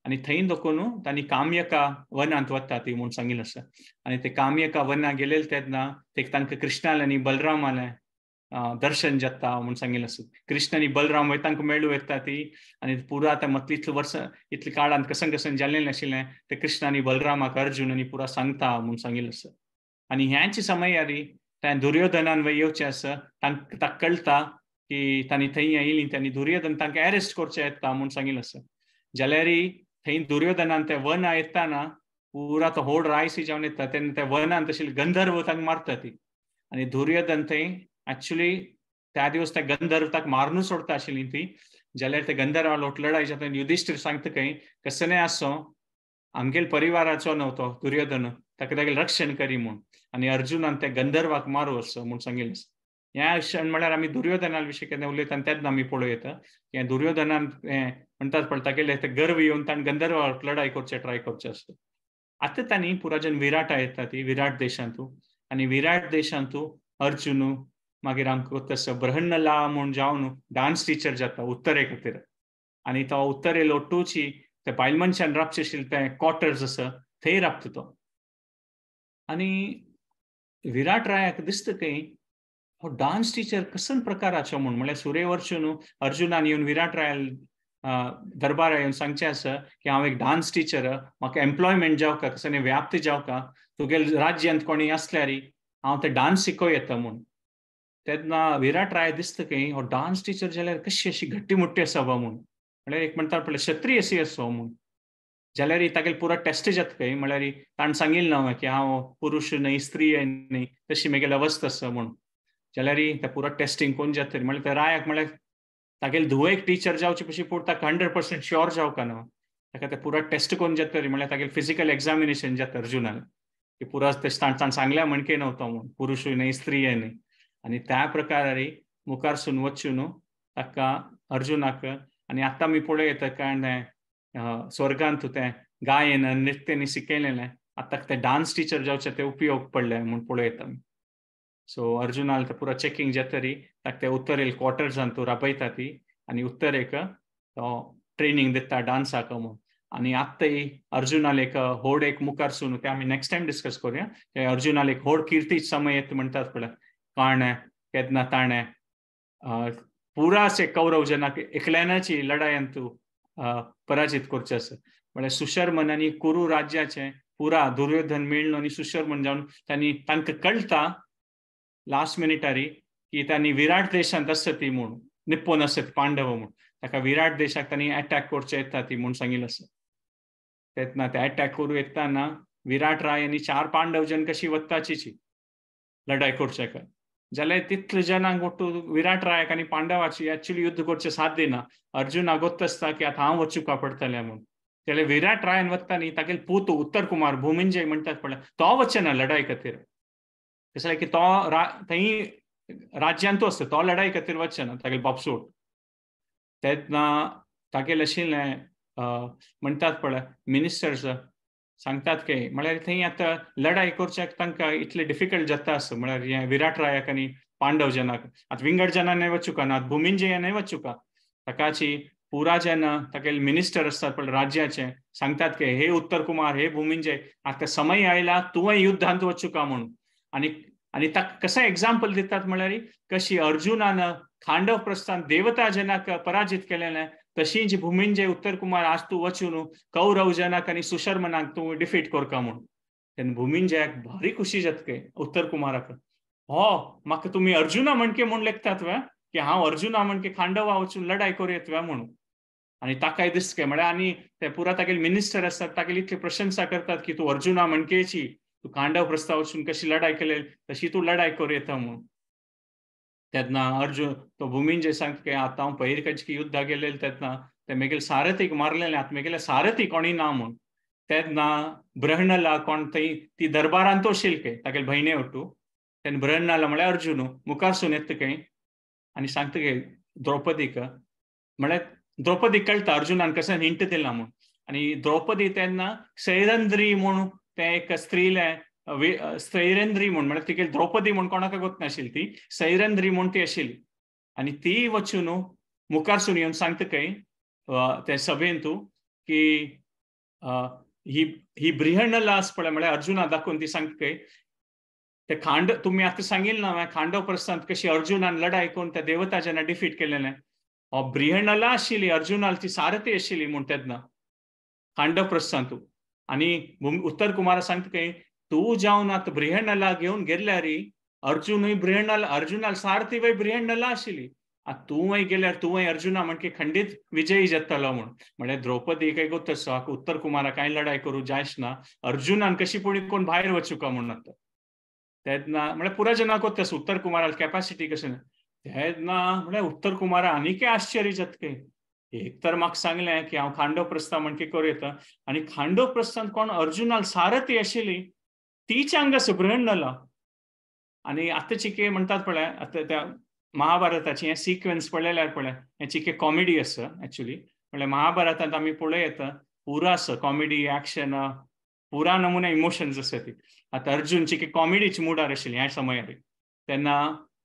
आनी थंय दाखोवन तांणी काम्यका वनांत वता ती म्हूण सांगिल्लें आसा. आनी ते काम्यका वनां गेलेले तेन्ना ते तांकां कृष्णालें आनी बलरामालें दर्शन जाता म्हूण सांगिल्लें आसा. कृष्ण आनी बलराम वय तांकां मेळूं येता ती आनी पुरा आतां म्हटलें इतले वर्सां इतले काळांत कसन कसन जालें नाशिल्लें ते कृष्ण आनी बलरामाक अर्जुन आनी पुरा सांगता म्हूण सांगिल्लें आसा. आनी ह्याच समयारी त्या दुर्योधनान वय येवचें आसा तांकां ताका कळटा की तांणी थंय आयिल्लीं तांणी दुर्योधन तांकां एरेस्ट करचें येता म्हूण सांगिल्लें आसा. जाल्यार थंय दुर्योधनान ते वना येताना पुरा तो होड रायसी जावन येता तेन्ना त्या वनान तशें गंधर्व तांकां मारता ती आनी दुर्योधन थंय एक्चुअली त्या दिवस त्या गंधर्व ताका मारून सोडता आशिल्ली ती. जाल्यार ते गंधर्वा लोट लढाई जाता युधिश्ठीर सांगता खंय कसं आसो आमगेल परिवाराचो न्हू तो दुर्योधन ताका तागेलें रक्षण करी म्हूण आनी अर्जुनान त्या गंधर्वाक मारू असो म्हूण सांगिल्लें. ह्या क्षण म्हळ्यार आमी दुर्योधना विशीं केन्ना उलयता आनी तेन्ना आमी पळोवं येता हें दुर्योधनान हें म्हणटात पळय तागेलें तें गर्व येवन ताणें गंधर्वाक लढाई करचें ट्राय करचें आसता. आतां तांणी पुराजन विराटा येता ती विराट देशांतू आनी विराट देशांतू अर्जुन मागीर आमकां तसो ब्रह्मनला म्हूण जावन डान्स टिचर जाता उत्तरे खातीर आनी तो उत्तरे लोटूची ते बायल मनशान राबचें आशिल्लें तें क्वॉर्टर्स आसा थंय राबता तो. आनी विराट रायाक दिसता खंय हो डान्स टिचर कसन प्रकाराचो म्हूण म्हळ्यार सुर्यवर्षून अर्जुनान येवन विराट रायाल दरबारा येवन सांगचें आसा की हांव एक डान्स टिचर म्हाका एम्प्लॉयमेंट जावका कसं व्याप्ती जावका तुगेले राज्यांत कोणी आसल्यार हांव ते डान्स शिकोवं येता म्हूण. तेन्ना विराट राय दिसता खंय हो डान्स टिचर जाल्यार कशी अशी घट्टी मुट्टी आसा बा म्हूण म्हळ्यार एक म्हणटा पळय क्षत्रीय अशी आसो म्हूण. जाल्यार तागेले पुरा टेस्ट जाता खंय म्हळ्यार ताणें सांगिल्लें ना की हांव पुरुश न्हय स्त्री न्हय तशी म्हगेली अवस्था आसा म्हूण. जाल्यार ते पुरा टेस्टिंग कोण जाता म्हळ्यार त्या रायाक म्हळ्यार तागेले धुवेक टिचर जावचे पशी पूण ताका 100% शुअर जावका न्हू ताका ते पुरा टेस्ट कोण जाता म्हळ्यार तागेले फिजिकल एग्जामिनेशन जाता अर्जुनाक की पुरा ताणें सांगल्या म्हणके न्हू म्हूण पुरुशूय न्हय स्त्रीय न्हय. आनी त्या प्रकारे मुखारसून वचून ताका अर्जुनाक आनी आतां आमी पळोवं येता कारण स्वर्गांत तें गायन नृत्य शिकयलेलें आतां ते डान्स टिचर जावचे ते उपयोग पडले म्हूण पळोवं येता. सो अर्जुनाल ते पुरा चॅकिंग जातरी ताका ते उत्तरेल क्वॉर्टर्सांत राबयता ती आनी उत्तरेक तो ट्रेनींग दिता डान्साक म्हूण. आनी आतांय अर्जुनाल एक होड एक मुखारसून ते आमी नेक्स्ट टायम डिस्कस करुया. अर्जुनाल एक होड किर्ती समय येता म्हणटात पळय काणें केन्ना ताणें पुरासे कौरव जनाक एकल्यानाची लढायांतू पराजित करचें आसा. म्हळ्यार सुशर्मन आनी कुरू राज्याचें पुरा दुर्योधन मेळ्ळो आनी सुशर्मन जावन तांणी तांकां कळटा लास्ट मिनिटारी की तांणी विराट देशांत आसता ती म्हूण निप्पोन आसत पांडव म्हूण ताका विराट देशाक तांणी एटॅक करचें येता ती म्हूण सांगिल्लें आसा. तेन्ना ते एटॅक करूं येताना विराट राय आनी 4 पांडव जन कशी वताची लढाई करचे जाल्यार तितले जनांक ಒಟ್ಟು विराट रायाक आनी पांडवाची एक्चुअली युद्ध करचें साथ दिना. अर्जुनाक गोत्त आसता की आतां हांव वचूंक पडटलें म्हूण. जाल्यार विराट रायान वता न्ही तागेले पूत उत्तर कुमार भूमिंजय म्हणटात पळय तो वचना लढाई खातीर, कसलें की तो थंय राज्यांतू आसता, तो लढाई खातीर वचना तागेले बापसूट. तेन्ना तागेले आशिल्लें म्हणटात पळय मिनिस्टर्स सांगतात की म्हळ्यार थंय आतां लढाई करच्याक तांकां इतलें डिफिकल्ट जाता आसा, म्हळ्यार हें विराट रायाक आनी पांडव जनाक. आतां विंगड जनांनी वचुका ना, भूमिंजयानय वचुका, ताकाची पुरा जेन्ना तागेले मिनिस्टर आसतात पळय राज्याचे सांगतात की हे उत्तर कुमार, हे भूमिंजय, आतां समय आयला तुवें युद्धांत वचुका म्हणून. आनी आनी ताका कशें एग्जाम्पल दितात म्हळ्यार कशी अर्जुनान खांडव प्रस्थान देवता जनाक पराजित केलेलें तशीच भूमिंजय उत्तर कुमार आज तूं वचून कौरव जनाक आनी सुशर्मनाक तूं डिफीट करका म्हणून. तेन्ना भूमिंजयाक भारी खुशी जाता उत्तर कुमाराक, हो म्हाका तुमी अर्जुना म्हणके म्हूण लेखतात वे की हांव अर्जुना म्हणके खांडवा वचून लढाई करूं येत वे म्हणून. आनी ताकाय दिसता म्हळ्यार आनी ते पुरा तागेले मिनिस्टर आसतात तागेली इतली प्रशंसा करतात की तूं अर्जुना म्हणकेची, तूं खांडव प्रस्ताव वचून कशी लढाई केली तशी तूं लढाई करूं येता म्हणून. तेन्ना अर्जुन तो भूमिंजय सांगता की आतां हांव पयर खंयचे युद्धाक गेलेले तेन्ना ते मेगेले सारथीक मारलेले, आतां मेगेले सारथी कोणी ना म्हूण. तेन्ना ब्रह्णला कोण थंय ती दरबारांत आशिल्ली तागेले भयणे ओटू, तेन्ना ब्रह्णला म्हळ्यार अर्जुन मुखारसून येता खंय आनी सांगता की द्रौपदीक, म्हळ्यार द्रौपदी कळटा अर्जुनान कशें हिंट दिला म्हूण. आनी द्रौपदी तेन्ना सैरंद्री म्हूण तें एक स्त्रीलें सैरंद्री म्हूण, म्हळ्यार तिगेली द्रौपदी म्हूण कोणाक गोत नाशिल्ली, ती सैरंद्री म्हूण ती आशिल्ली. आनी ती वचून मुखारसून येवन सांगता खंय ते सभेन तूं की ही ही बृहणला आसा पळय, म्हळ्यार अर्जुना दाखोवन ती सांगता खंय ते खांड तुमी आतां सांगिल्लें ना खांडव प्रस्थान कशी अर्जुनान लढाई करून त्या देवता जेन्ना डिफीट केलेलें, हो बृहणला आशिल्ली अर्जुनाल ती सारथी आशिल्ली म्हूण तेन्ना खांडव प्रस्थान तूं. आनी उत्तर कुमारा सांगता खंय तूं जावन आतां बृहणला घेवन गेल्यार अर्जुनूय बृहणला, अर्जुनाल सारथी वय बृहणला आशिल्ली, आतां तूंय गेल्यार तूंय अर्जुना म्हणके खंडीत विजयी जातलो म्हूण. म्हळ्यार द्रौपदी काय गोत आसा उत्तर कुमारा कांय लढाई करूं जायच ना, अर्जुनान कशी पुणी कोण भायर वचुका म्हूण आतां. तेन्ना म्हळ्यार पुरा जनाक गोत आसा उत्तर कुमाराल कॅपॅसिटी कशें. तेन्ना म्हळ्यार उत्तर कुमारा आनीकय आश्चर्य जाता एक तर म्हाका सांगलें की हांव खांडव प्रस्ताव म्हणके करूं येता आनी खांडव प्रस्तान कोण अर्जुनाल सारथी आशिल्ली तीच हांगा बृहणला. आनी आतां चिके म्हणटात पळय आतां त्या महाभारताची हें सिक्वेन्स पळयल्यार पळय हें चिके कॉमेडी आसा एक्चुली, म्हळ्यार महाभारतांत आमी पळय येता पुरा आसा कॉमेडी एक्शन पुरा नमुने इमोशन्स आसा ती. आतां अर्जुन चिके कॉमेडीच मुडार आशिल्ली ह्या समयार, तेन्ना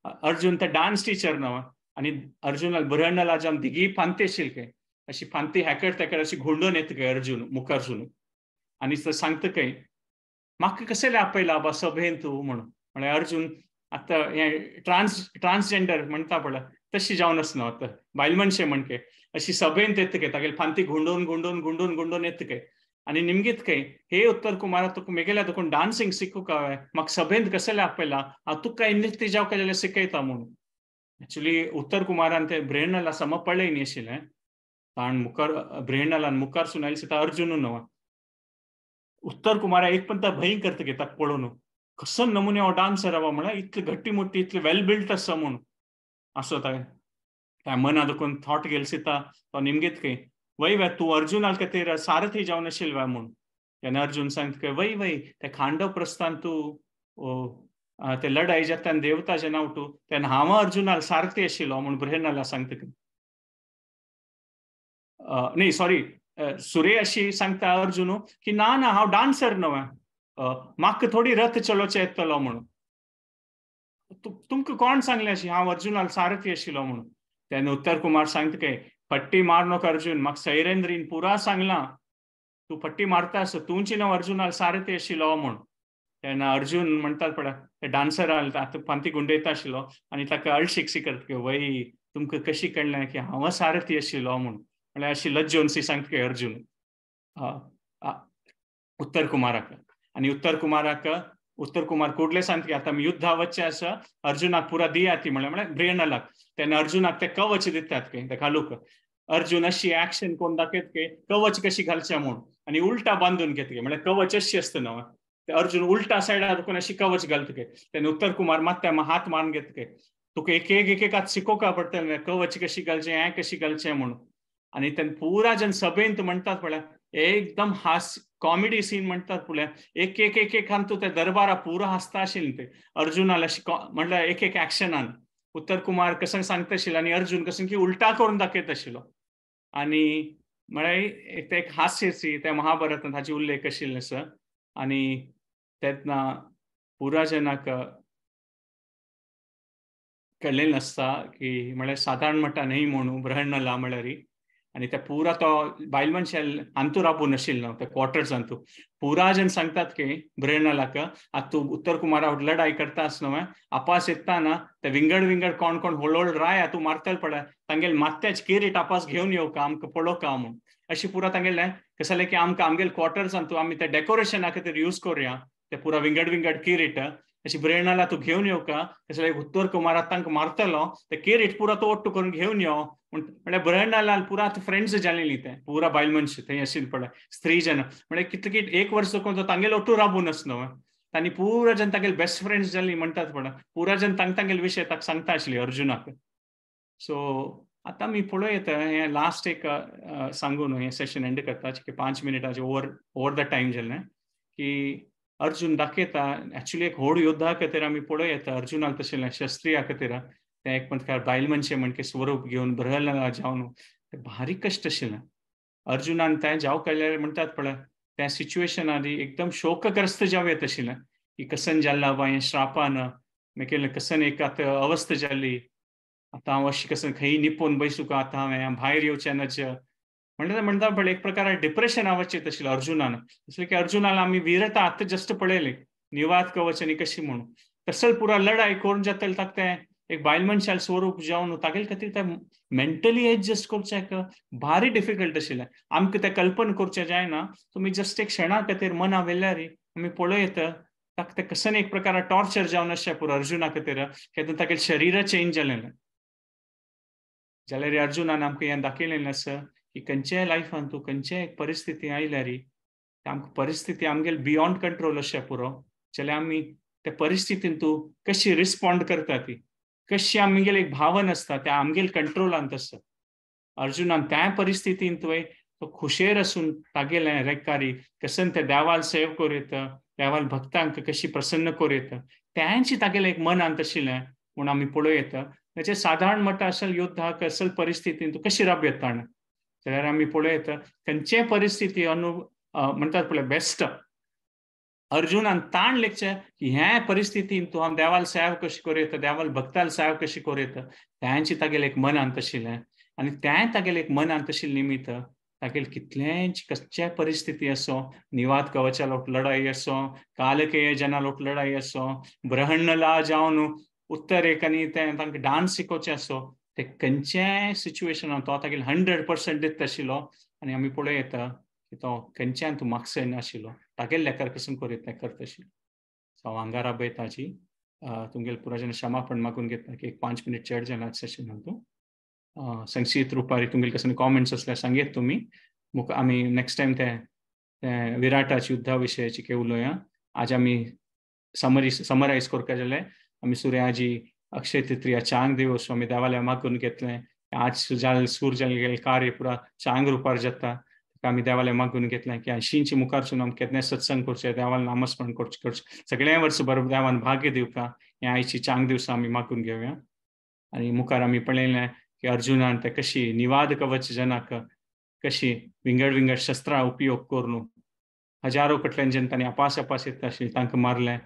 अर्जुन ते डान्स टिचर न्हय आनी अर्जुनाल बृहणला जावन दिगी फांती आशिल्ली अशी फांती हॅकट तेकट अशी घुंडून येता खंय अर्जुन मुखारसून आनी सांगता खंय म्हाका कसलें आपयला बा सभेन तूं म्हणून. म्हळ्यार अर्जुन आतां हें ट्रान्सजेंडर म्हणटा पळय तशी जावन आसना आतां बायल मनशे म्हणके अशी सभेन येता खंय तागेली फांती घुंडून घुंडून घुंडून घुंडून येता खंय आनी निमगीत खंय हे उत्तर कुमारा तुका मेगेल्या तुका डान्सिंग शिकूंक हांवें म्हाका सभेंत कसलें आपयला हांव तुका नृत्य जावंक जाल्यार शिकयता म्हणून. एक्चुली उत्तर कुमारान ते बृहणला सम पळय न्ही आशिल्लें ताण मुखार बृहणलान मुखार सुनायले सीता अर्जुन न्हय. उत्तर कुमारा एक पण भंय करता ताका पळोवन कसो नमुने हो डान्सर आवा म्हळ्यार इतले घट्टी मुट्टी इतले वेल बिल्ट आसा म्हूण असो त्या मना दुखून थॉट गेल सीता तो निमगीत खंय वय वे तूं अर्जुनाल खातीर सारथी जावन आशिल्ले वे म्हूण. तेन्ना अर्जुन सांगता वय वय ते खांडव प्रस्थान तूं ते लढाई जाता देवता जेन्ना उठू तेन्ना हांव अर्जुनाल सारथी आशिल्लो म्हूण बृहणला सांगता. न्ही सॉरी सुरे अशी सांगता अर्जुन की ना ना हांव डान्सर न्हय म्हाका थोडी रथ चलोवचें येतलो म्हणून, तुमकां कोण सांगलें अशी हांव अर्जुनाल सारथी आशिल्लो म्हणून. तेन्ना उत्तर कुमार सांगता खंय फट्टी मार नोक अर्जुन म्हाका सैरेंद्रीन पुरा सांगलां तूं फट्टी मारता आसो तुमची न्हय अर्जुनाल सारथी आशिल्लो म्हूण. तेन्ना अर्जुन म्हणटात पळय ते डान्सर आतां फांती गुंडयता आशिल्लो आनी ताका अळशीक शी करता वय तुमकां कशी कळ्ळें की हांव सारथी आशिल्लो म्हूण, म्हळ्यार अशी लज्जोवन सी सांगता अर्जुन उत्तर कुमाराक. आनी उत्तर कुमाराक उत्तर कुमार कुडले सांगता की आतां आमी युद्धा वचचें आसा अर्जुनाक पुरा दिया ती म्हळ्यार म्हळ्यार बृहणलाक. तेन्ना अर्जुनाक ते कवच दितात खंय ते घालूंक अर्जुन अशी एक्शन कोण दाखयत खंय कवच कशी घालचें म्हूण आनी उल्टा बांदून घेत म्हळ्यार कवच अशी आसता न्हय ते अर्जुन उल्टा सायडा दुखून अशी कवच घालता तेन्ना उत्तर कुमार मात्या हात मारून घेत तुका एक एक एक एक आतां शिकोवका पडटलें कवच कशी घालचें हें कशी घालचें म्हणून. आनी तेन्ना पुरा जन सभेंत म्हणटात पळय एकदम हास कॉमेडी सीन म्हणतात पुढे एक एक एक एक तू त्या दरबारा पुरा हसता आशिल्लें ते अर्जुनाला म्हणल्यार एक एक ऍक्शनान उत्तर कुमार कसं सांगता आशिल्लो आनी अर्जुन कसं की उलटा करून दाखयत आशिल्लो. आनी म्हळ्यार ते एक हास्यची त्या महाभारतान हाची उल्लेख आशिल्लो आसा. आनी तेन्ना पुरा जनाक कळ्ळें नासता की म्हळ्यार सादारण म्हणटा न्हय म्हणून बृहन्नला म्हळ्यार. आनी त्या पुरा तो बायल मनशा अंतू राबून आशिल्लो त्या क्वॉर्टर्स अंतू पुरा जन सांगतात की बृहन्नलाक आतां तूं उत्तर कुमारा लढाई करता आसलो आपास येता ना ते विंगड विंगड कोण कोण होळहोळ राय तूं मारतल पळय तांगेल मात्याच किरीट आपास घेवन येवका आमकां पळोवका म्हूण अशी पुरा तांगेलें कशें जालें की आमकां आमगेल क्वॉर्टर्स अंतू आमी ते डेकोरेशना खातीर यूज करुया ते पुरा विंगड विंगड किरीट अशी बृहन्नला तूं घेवन येवका कशें जालें उत्तर कुमारा तांकां मारतलो ते किरीट पुरा तो ओट्टू करून घेवन यो म्हळ्यार बृहन्नला पुरा फ्रेंड्स जालेली ते पुरा बायल मनश थंय आशिल्ली पळय स्त्री जन म्हळ्यार कितले एक वर्स तो तांगेल ओट्टू राबून आसलो तांणी पुरा जन तांगेल बेस्ट फ्रेंड्स जाली म्हणटात पळय पुरा जन तांग तांगेल विशय ताका सांगता आशिल्ली अर्जुनाक. सो आतां आमी पळोवं येता हें लास्ट एक सांगून हें सेशन एंड करता की 5 मिनटाचे ओवर the time जालें की अर्जुन दाखयता एक्चुअली एक व्हड योद्धा खातीर आमी पळोवं येता अर्जुनाक तशें शस्त्रिया खातीर तें एक म्हणटा बायल मनशे म्हणके स्वरूप घेवन बृहन्नला जावन तें भारी कश्ट आशिल्लें अर्जुनान तें जावं कळ्ळें म्हणटात पळय त्या सिच्युएशनान एकदम शोकग्रस्त जावं येत आशिल्लें की कसन जाल्ला बा हें श्रापान मागीर कसन एक आतां अवस्था जाली आतां हांव अशें कसन खंय निपोवन बैसूका आतां हांवें भायर येवचें नाच म्हणटा म्हणटा पळय एक प्रकार डिप्रेशन आवचें आशिल्लें अर्जुनान. जशें की अर्जुनाला आमी वीरता आतां जस्ट पळयली निवाद कवच आनी कशी म्हणून तसल पुरा लढाई करून जातले ताका तें एक बायल मनशाल स्वरूप जावन तागेले खातीर तें मेंटली एडजस्ट करचें भारी डिफिकल्ट आशिल्लें. आमकां तें कल्पना करचें जायना तुमी जस्ट एक क्षणा खातीर मना व्हेल्यार आमी पळयता ताका तें कसन एक प्रकार टॉर्चर जावन आसचें पुरो अर्जुना खातीर केन्ना तागेलें शरीर चेंज जालें जाल्यार अर्जुनान आमकां हें दाखयलें आसा की खंयच्याय लायफान तूं खंयच्याय एक परिस्थिती आयल्यार आमकां परिस्थिती आमगेल बियोंड कंट्रोल आसचें पुरो जाल्यार आमी त्या परिस्थितीन तूं कशी रिस्पोंड करता ती कशी आमगेल एक भावन आसता त्या आमगेल कंट्रोलांत आसता. अर्जुनान त्या परिस्थितीन तुवें तो खुशेर आसून तागेलें रेकारी कसन ते देवाल सेव करूं येता देवाल भक्तांक कशी प्रसन्न करूं येता त्यांची तागेलें एक मनांत आशिल्लें म्हूण आमी पळोवं येता. ताचें सादारण म्हणटा असल योद्धाक असल परिस्थितीन तूं कशी राब येता जाल्यार आमी पळोवं येता खंयचेय परिस्थिती म्हणटात पळय बेस्ट अर्जुनान ताण लेखचें की ह्या परिस्थितीन तूं हांव देवाल सेव कशी करूं येता देवाल भक्ताल सेव कशी करूं येता त्यांची तागेलें एक मनांत आशिल्लें आनी तें तागेलें एक मनांत आशिल्लें निमित्त तागेलें कितलेंच कसल्याय परिस्थिती आसो निवाद कवचा लोक लढाई आसो कालकेय जना लोक लढाई आसो बृहन्नला जावन उत्तरेक आनी तें तांकां डांस शिकोवचें आसो ते खंयच्याय सिच्युएशनान तो तागेले 100% दिता आशिल्लो. आनी आमी पळोवं येता की तो खंयच्यान तूं मागसय नाशिल्लो तागेले लेखार कसून करूं येता करता आशिल्लो. सो हांव हांगा राबयताची तुमगेले पुराजन क्षमापण मागून घेता की एक 5 मिनट चड जालां सेशनान तूं संक्षिप्त रुपारी तुमगेले कसले कॉमेंट्स आसल्यार सांगेत तुमी आमी नेक्स्ट टायम ते विराटाची युद्धा विशयाची के उलोवया. आज आमी समरायज करपा जाल्यार आमी सुर्याजी अक्षय तृतीया चांग दिवस आमी देवालय मागून घेतलें. आज जाल सूर जालें कार्य पुरा चांग रुपार जाता आमी देवालय मागून घेतलें की ऐशींचे मुखारसून आमी केन्नाय सत्संग करचें देवाल नामस्मरण करचें करचें सगळ्या वर्स बरोबर देवान भाग्य दिवका हें आयची चांग दिवसा आमी मागून घेवया. आनी मुखार आमी पळयलें की अर्जुनान ते कशी निवाद कवच जनाक कशी विंगड विंगड शस्त्रां उपयोग करून हजारो कटल्यान जन तांणी अपास अपास येता आशिल्लें तांकां मारलें.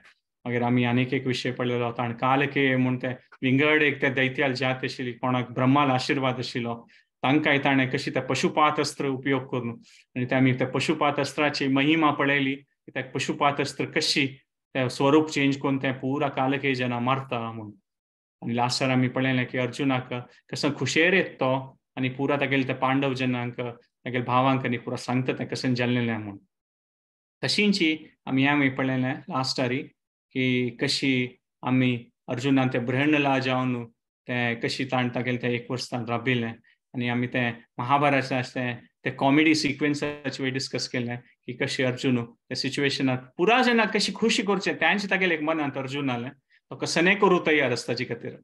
मागीर आमी आनीक एक विशय पळयलो ताणें कालकेय म्हूण ते विंगड एक ते दैत्याल जात आशिल्ली कोणाक ब्रह्माल आशिर्वाद आशिल्लो तांकांय ताणें कशी त्या पशुपात अस्त्र उपयोग करून आनी ते आमी त्या पशुपात अस्त्राची महिमा पळयली की त्या पशुपात अस्त्र कशी ते स्वरूप चेंज करून तें पुरा कालकेय जना मारता म्हूण. आनी लास्टार आमी पळयलें की अर्जुनाक कसो खुशेर येत तो आनी पुरा तागेले त्या पांडव जनांक तागेले भावांक आनी पुरा सांगता तें कशें जाल्लें म्हूण. तशींची आमी आमी पळयलें लास्टारी की कशी आमी अर्जुनान ते बृहन्नला जावन तें कशी ताण तागेलें तें एक वर्स ताण राबिल्लें आनी आमी तें महाभारताचें ते कॉमेडी सिक्वेन्साचे डिस्कस केलें की कशी अर्जुन त्या सिच्युएशनाक पुरा जनाक कशी खुशी करचें त्यांचे तागेलें एक मनांत अर्जुनालें तो कसनेय करूं तयार आसता ताजे खातीर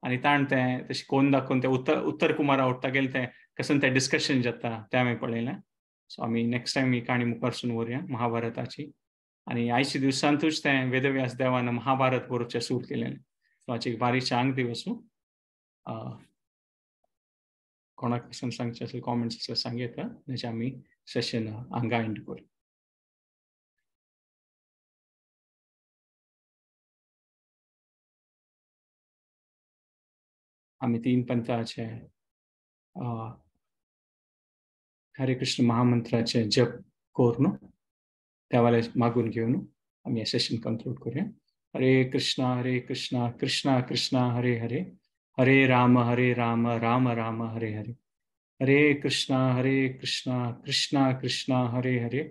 आनी ताण तें तशें कोण दाखोवन तें उत्तर कुमारा उठता गेलें तें कसन तें डिस्कशन जाता तें हांवें पळयलें. सो आमी नेक्स्ट टायम ही काणी मुखारसून व्हरया महाभारताची. आनी आयच्या दिवसांतूच तें वेदव्यास देवान महाभारत बरोवचें सुरू केलें. सो हाची एक बारीक चांग दिवस. कोणाक पसून सांगचें आसल्यार कॉमेंट्स आसल्यार सांग येता, नाजाल्यार आमी सेशन हांगा एंड करूं. आमी तीन पंथाचे हरे कृष्ण महामंत्राचे जप करून त्या वाले मागून घेवन आमी हें सेशन कंक्लूड करूया. हरे कृष्णा कृष्णा कृष्णा हरे हरे, हरे राम राम राम हरे हरे, हरे कृष्णा कृष्णा कृष्णा हरे हरे,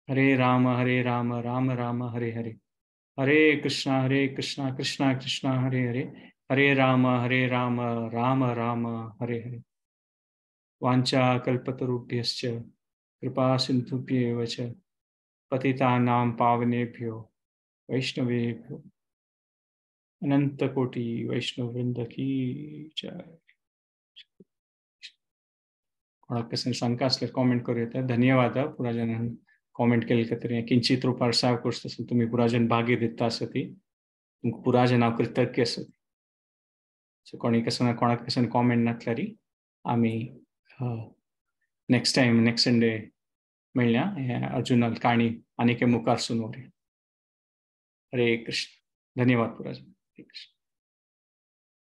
हरे राम राम राम हरे हरे, हरे कृष्णा कृष्णा कृष्णा हरे हरे, हरे राम राम राम हरे हरे. वाञ्छा कल्पतरुभ्यश्च कृपा सिन्धुभ्येव च पतितानां पावनेभ्यो वैष्णवेभ्यो अनंत कोटि वैष्णव वृंद की जय. कोणाक कसं शंका असल्यार कॉमेंट करूं येता. धन्यवाद पुराजनान कॉमेंट केले खातीर. किंचित रुपार साव करता आसल्यार तुमी पुराजन भागी दिता आसती, तुमकां पुराजन हांव कृतज्ञ आसत. सो कोणी कसं कोणाक कसं कॉमेंट नासल्यार आमी नेक्स्ट टायम नेक्स्ट संडे मेळया. हे अर्जुनाल काणी आनीक मुखार सून व्हरया. हरे कृष्ण. धन्यवाद पुराजन. हरे कृष्ण.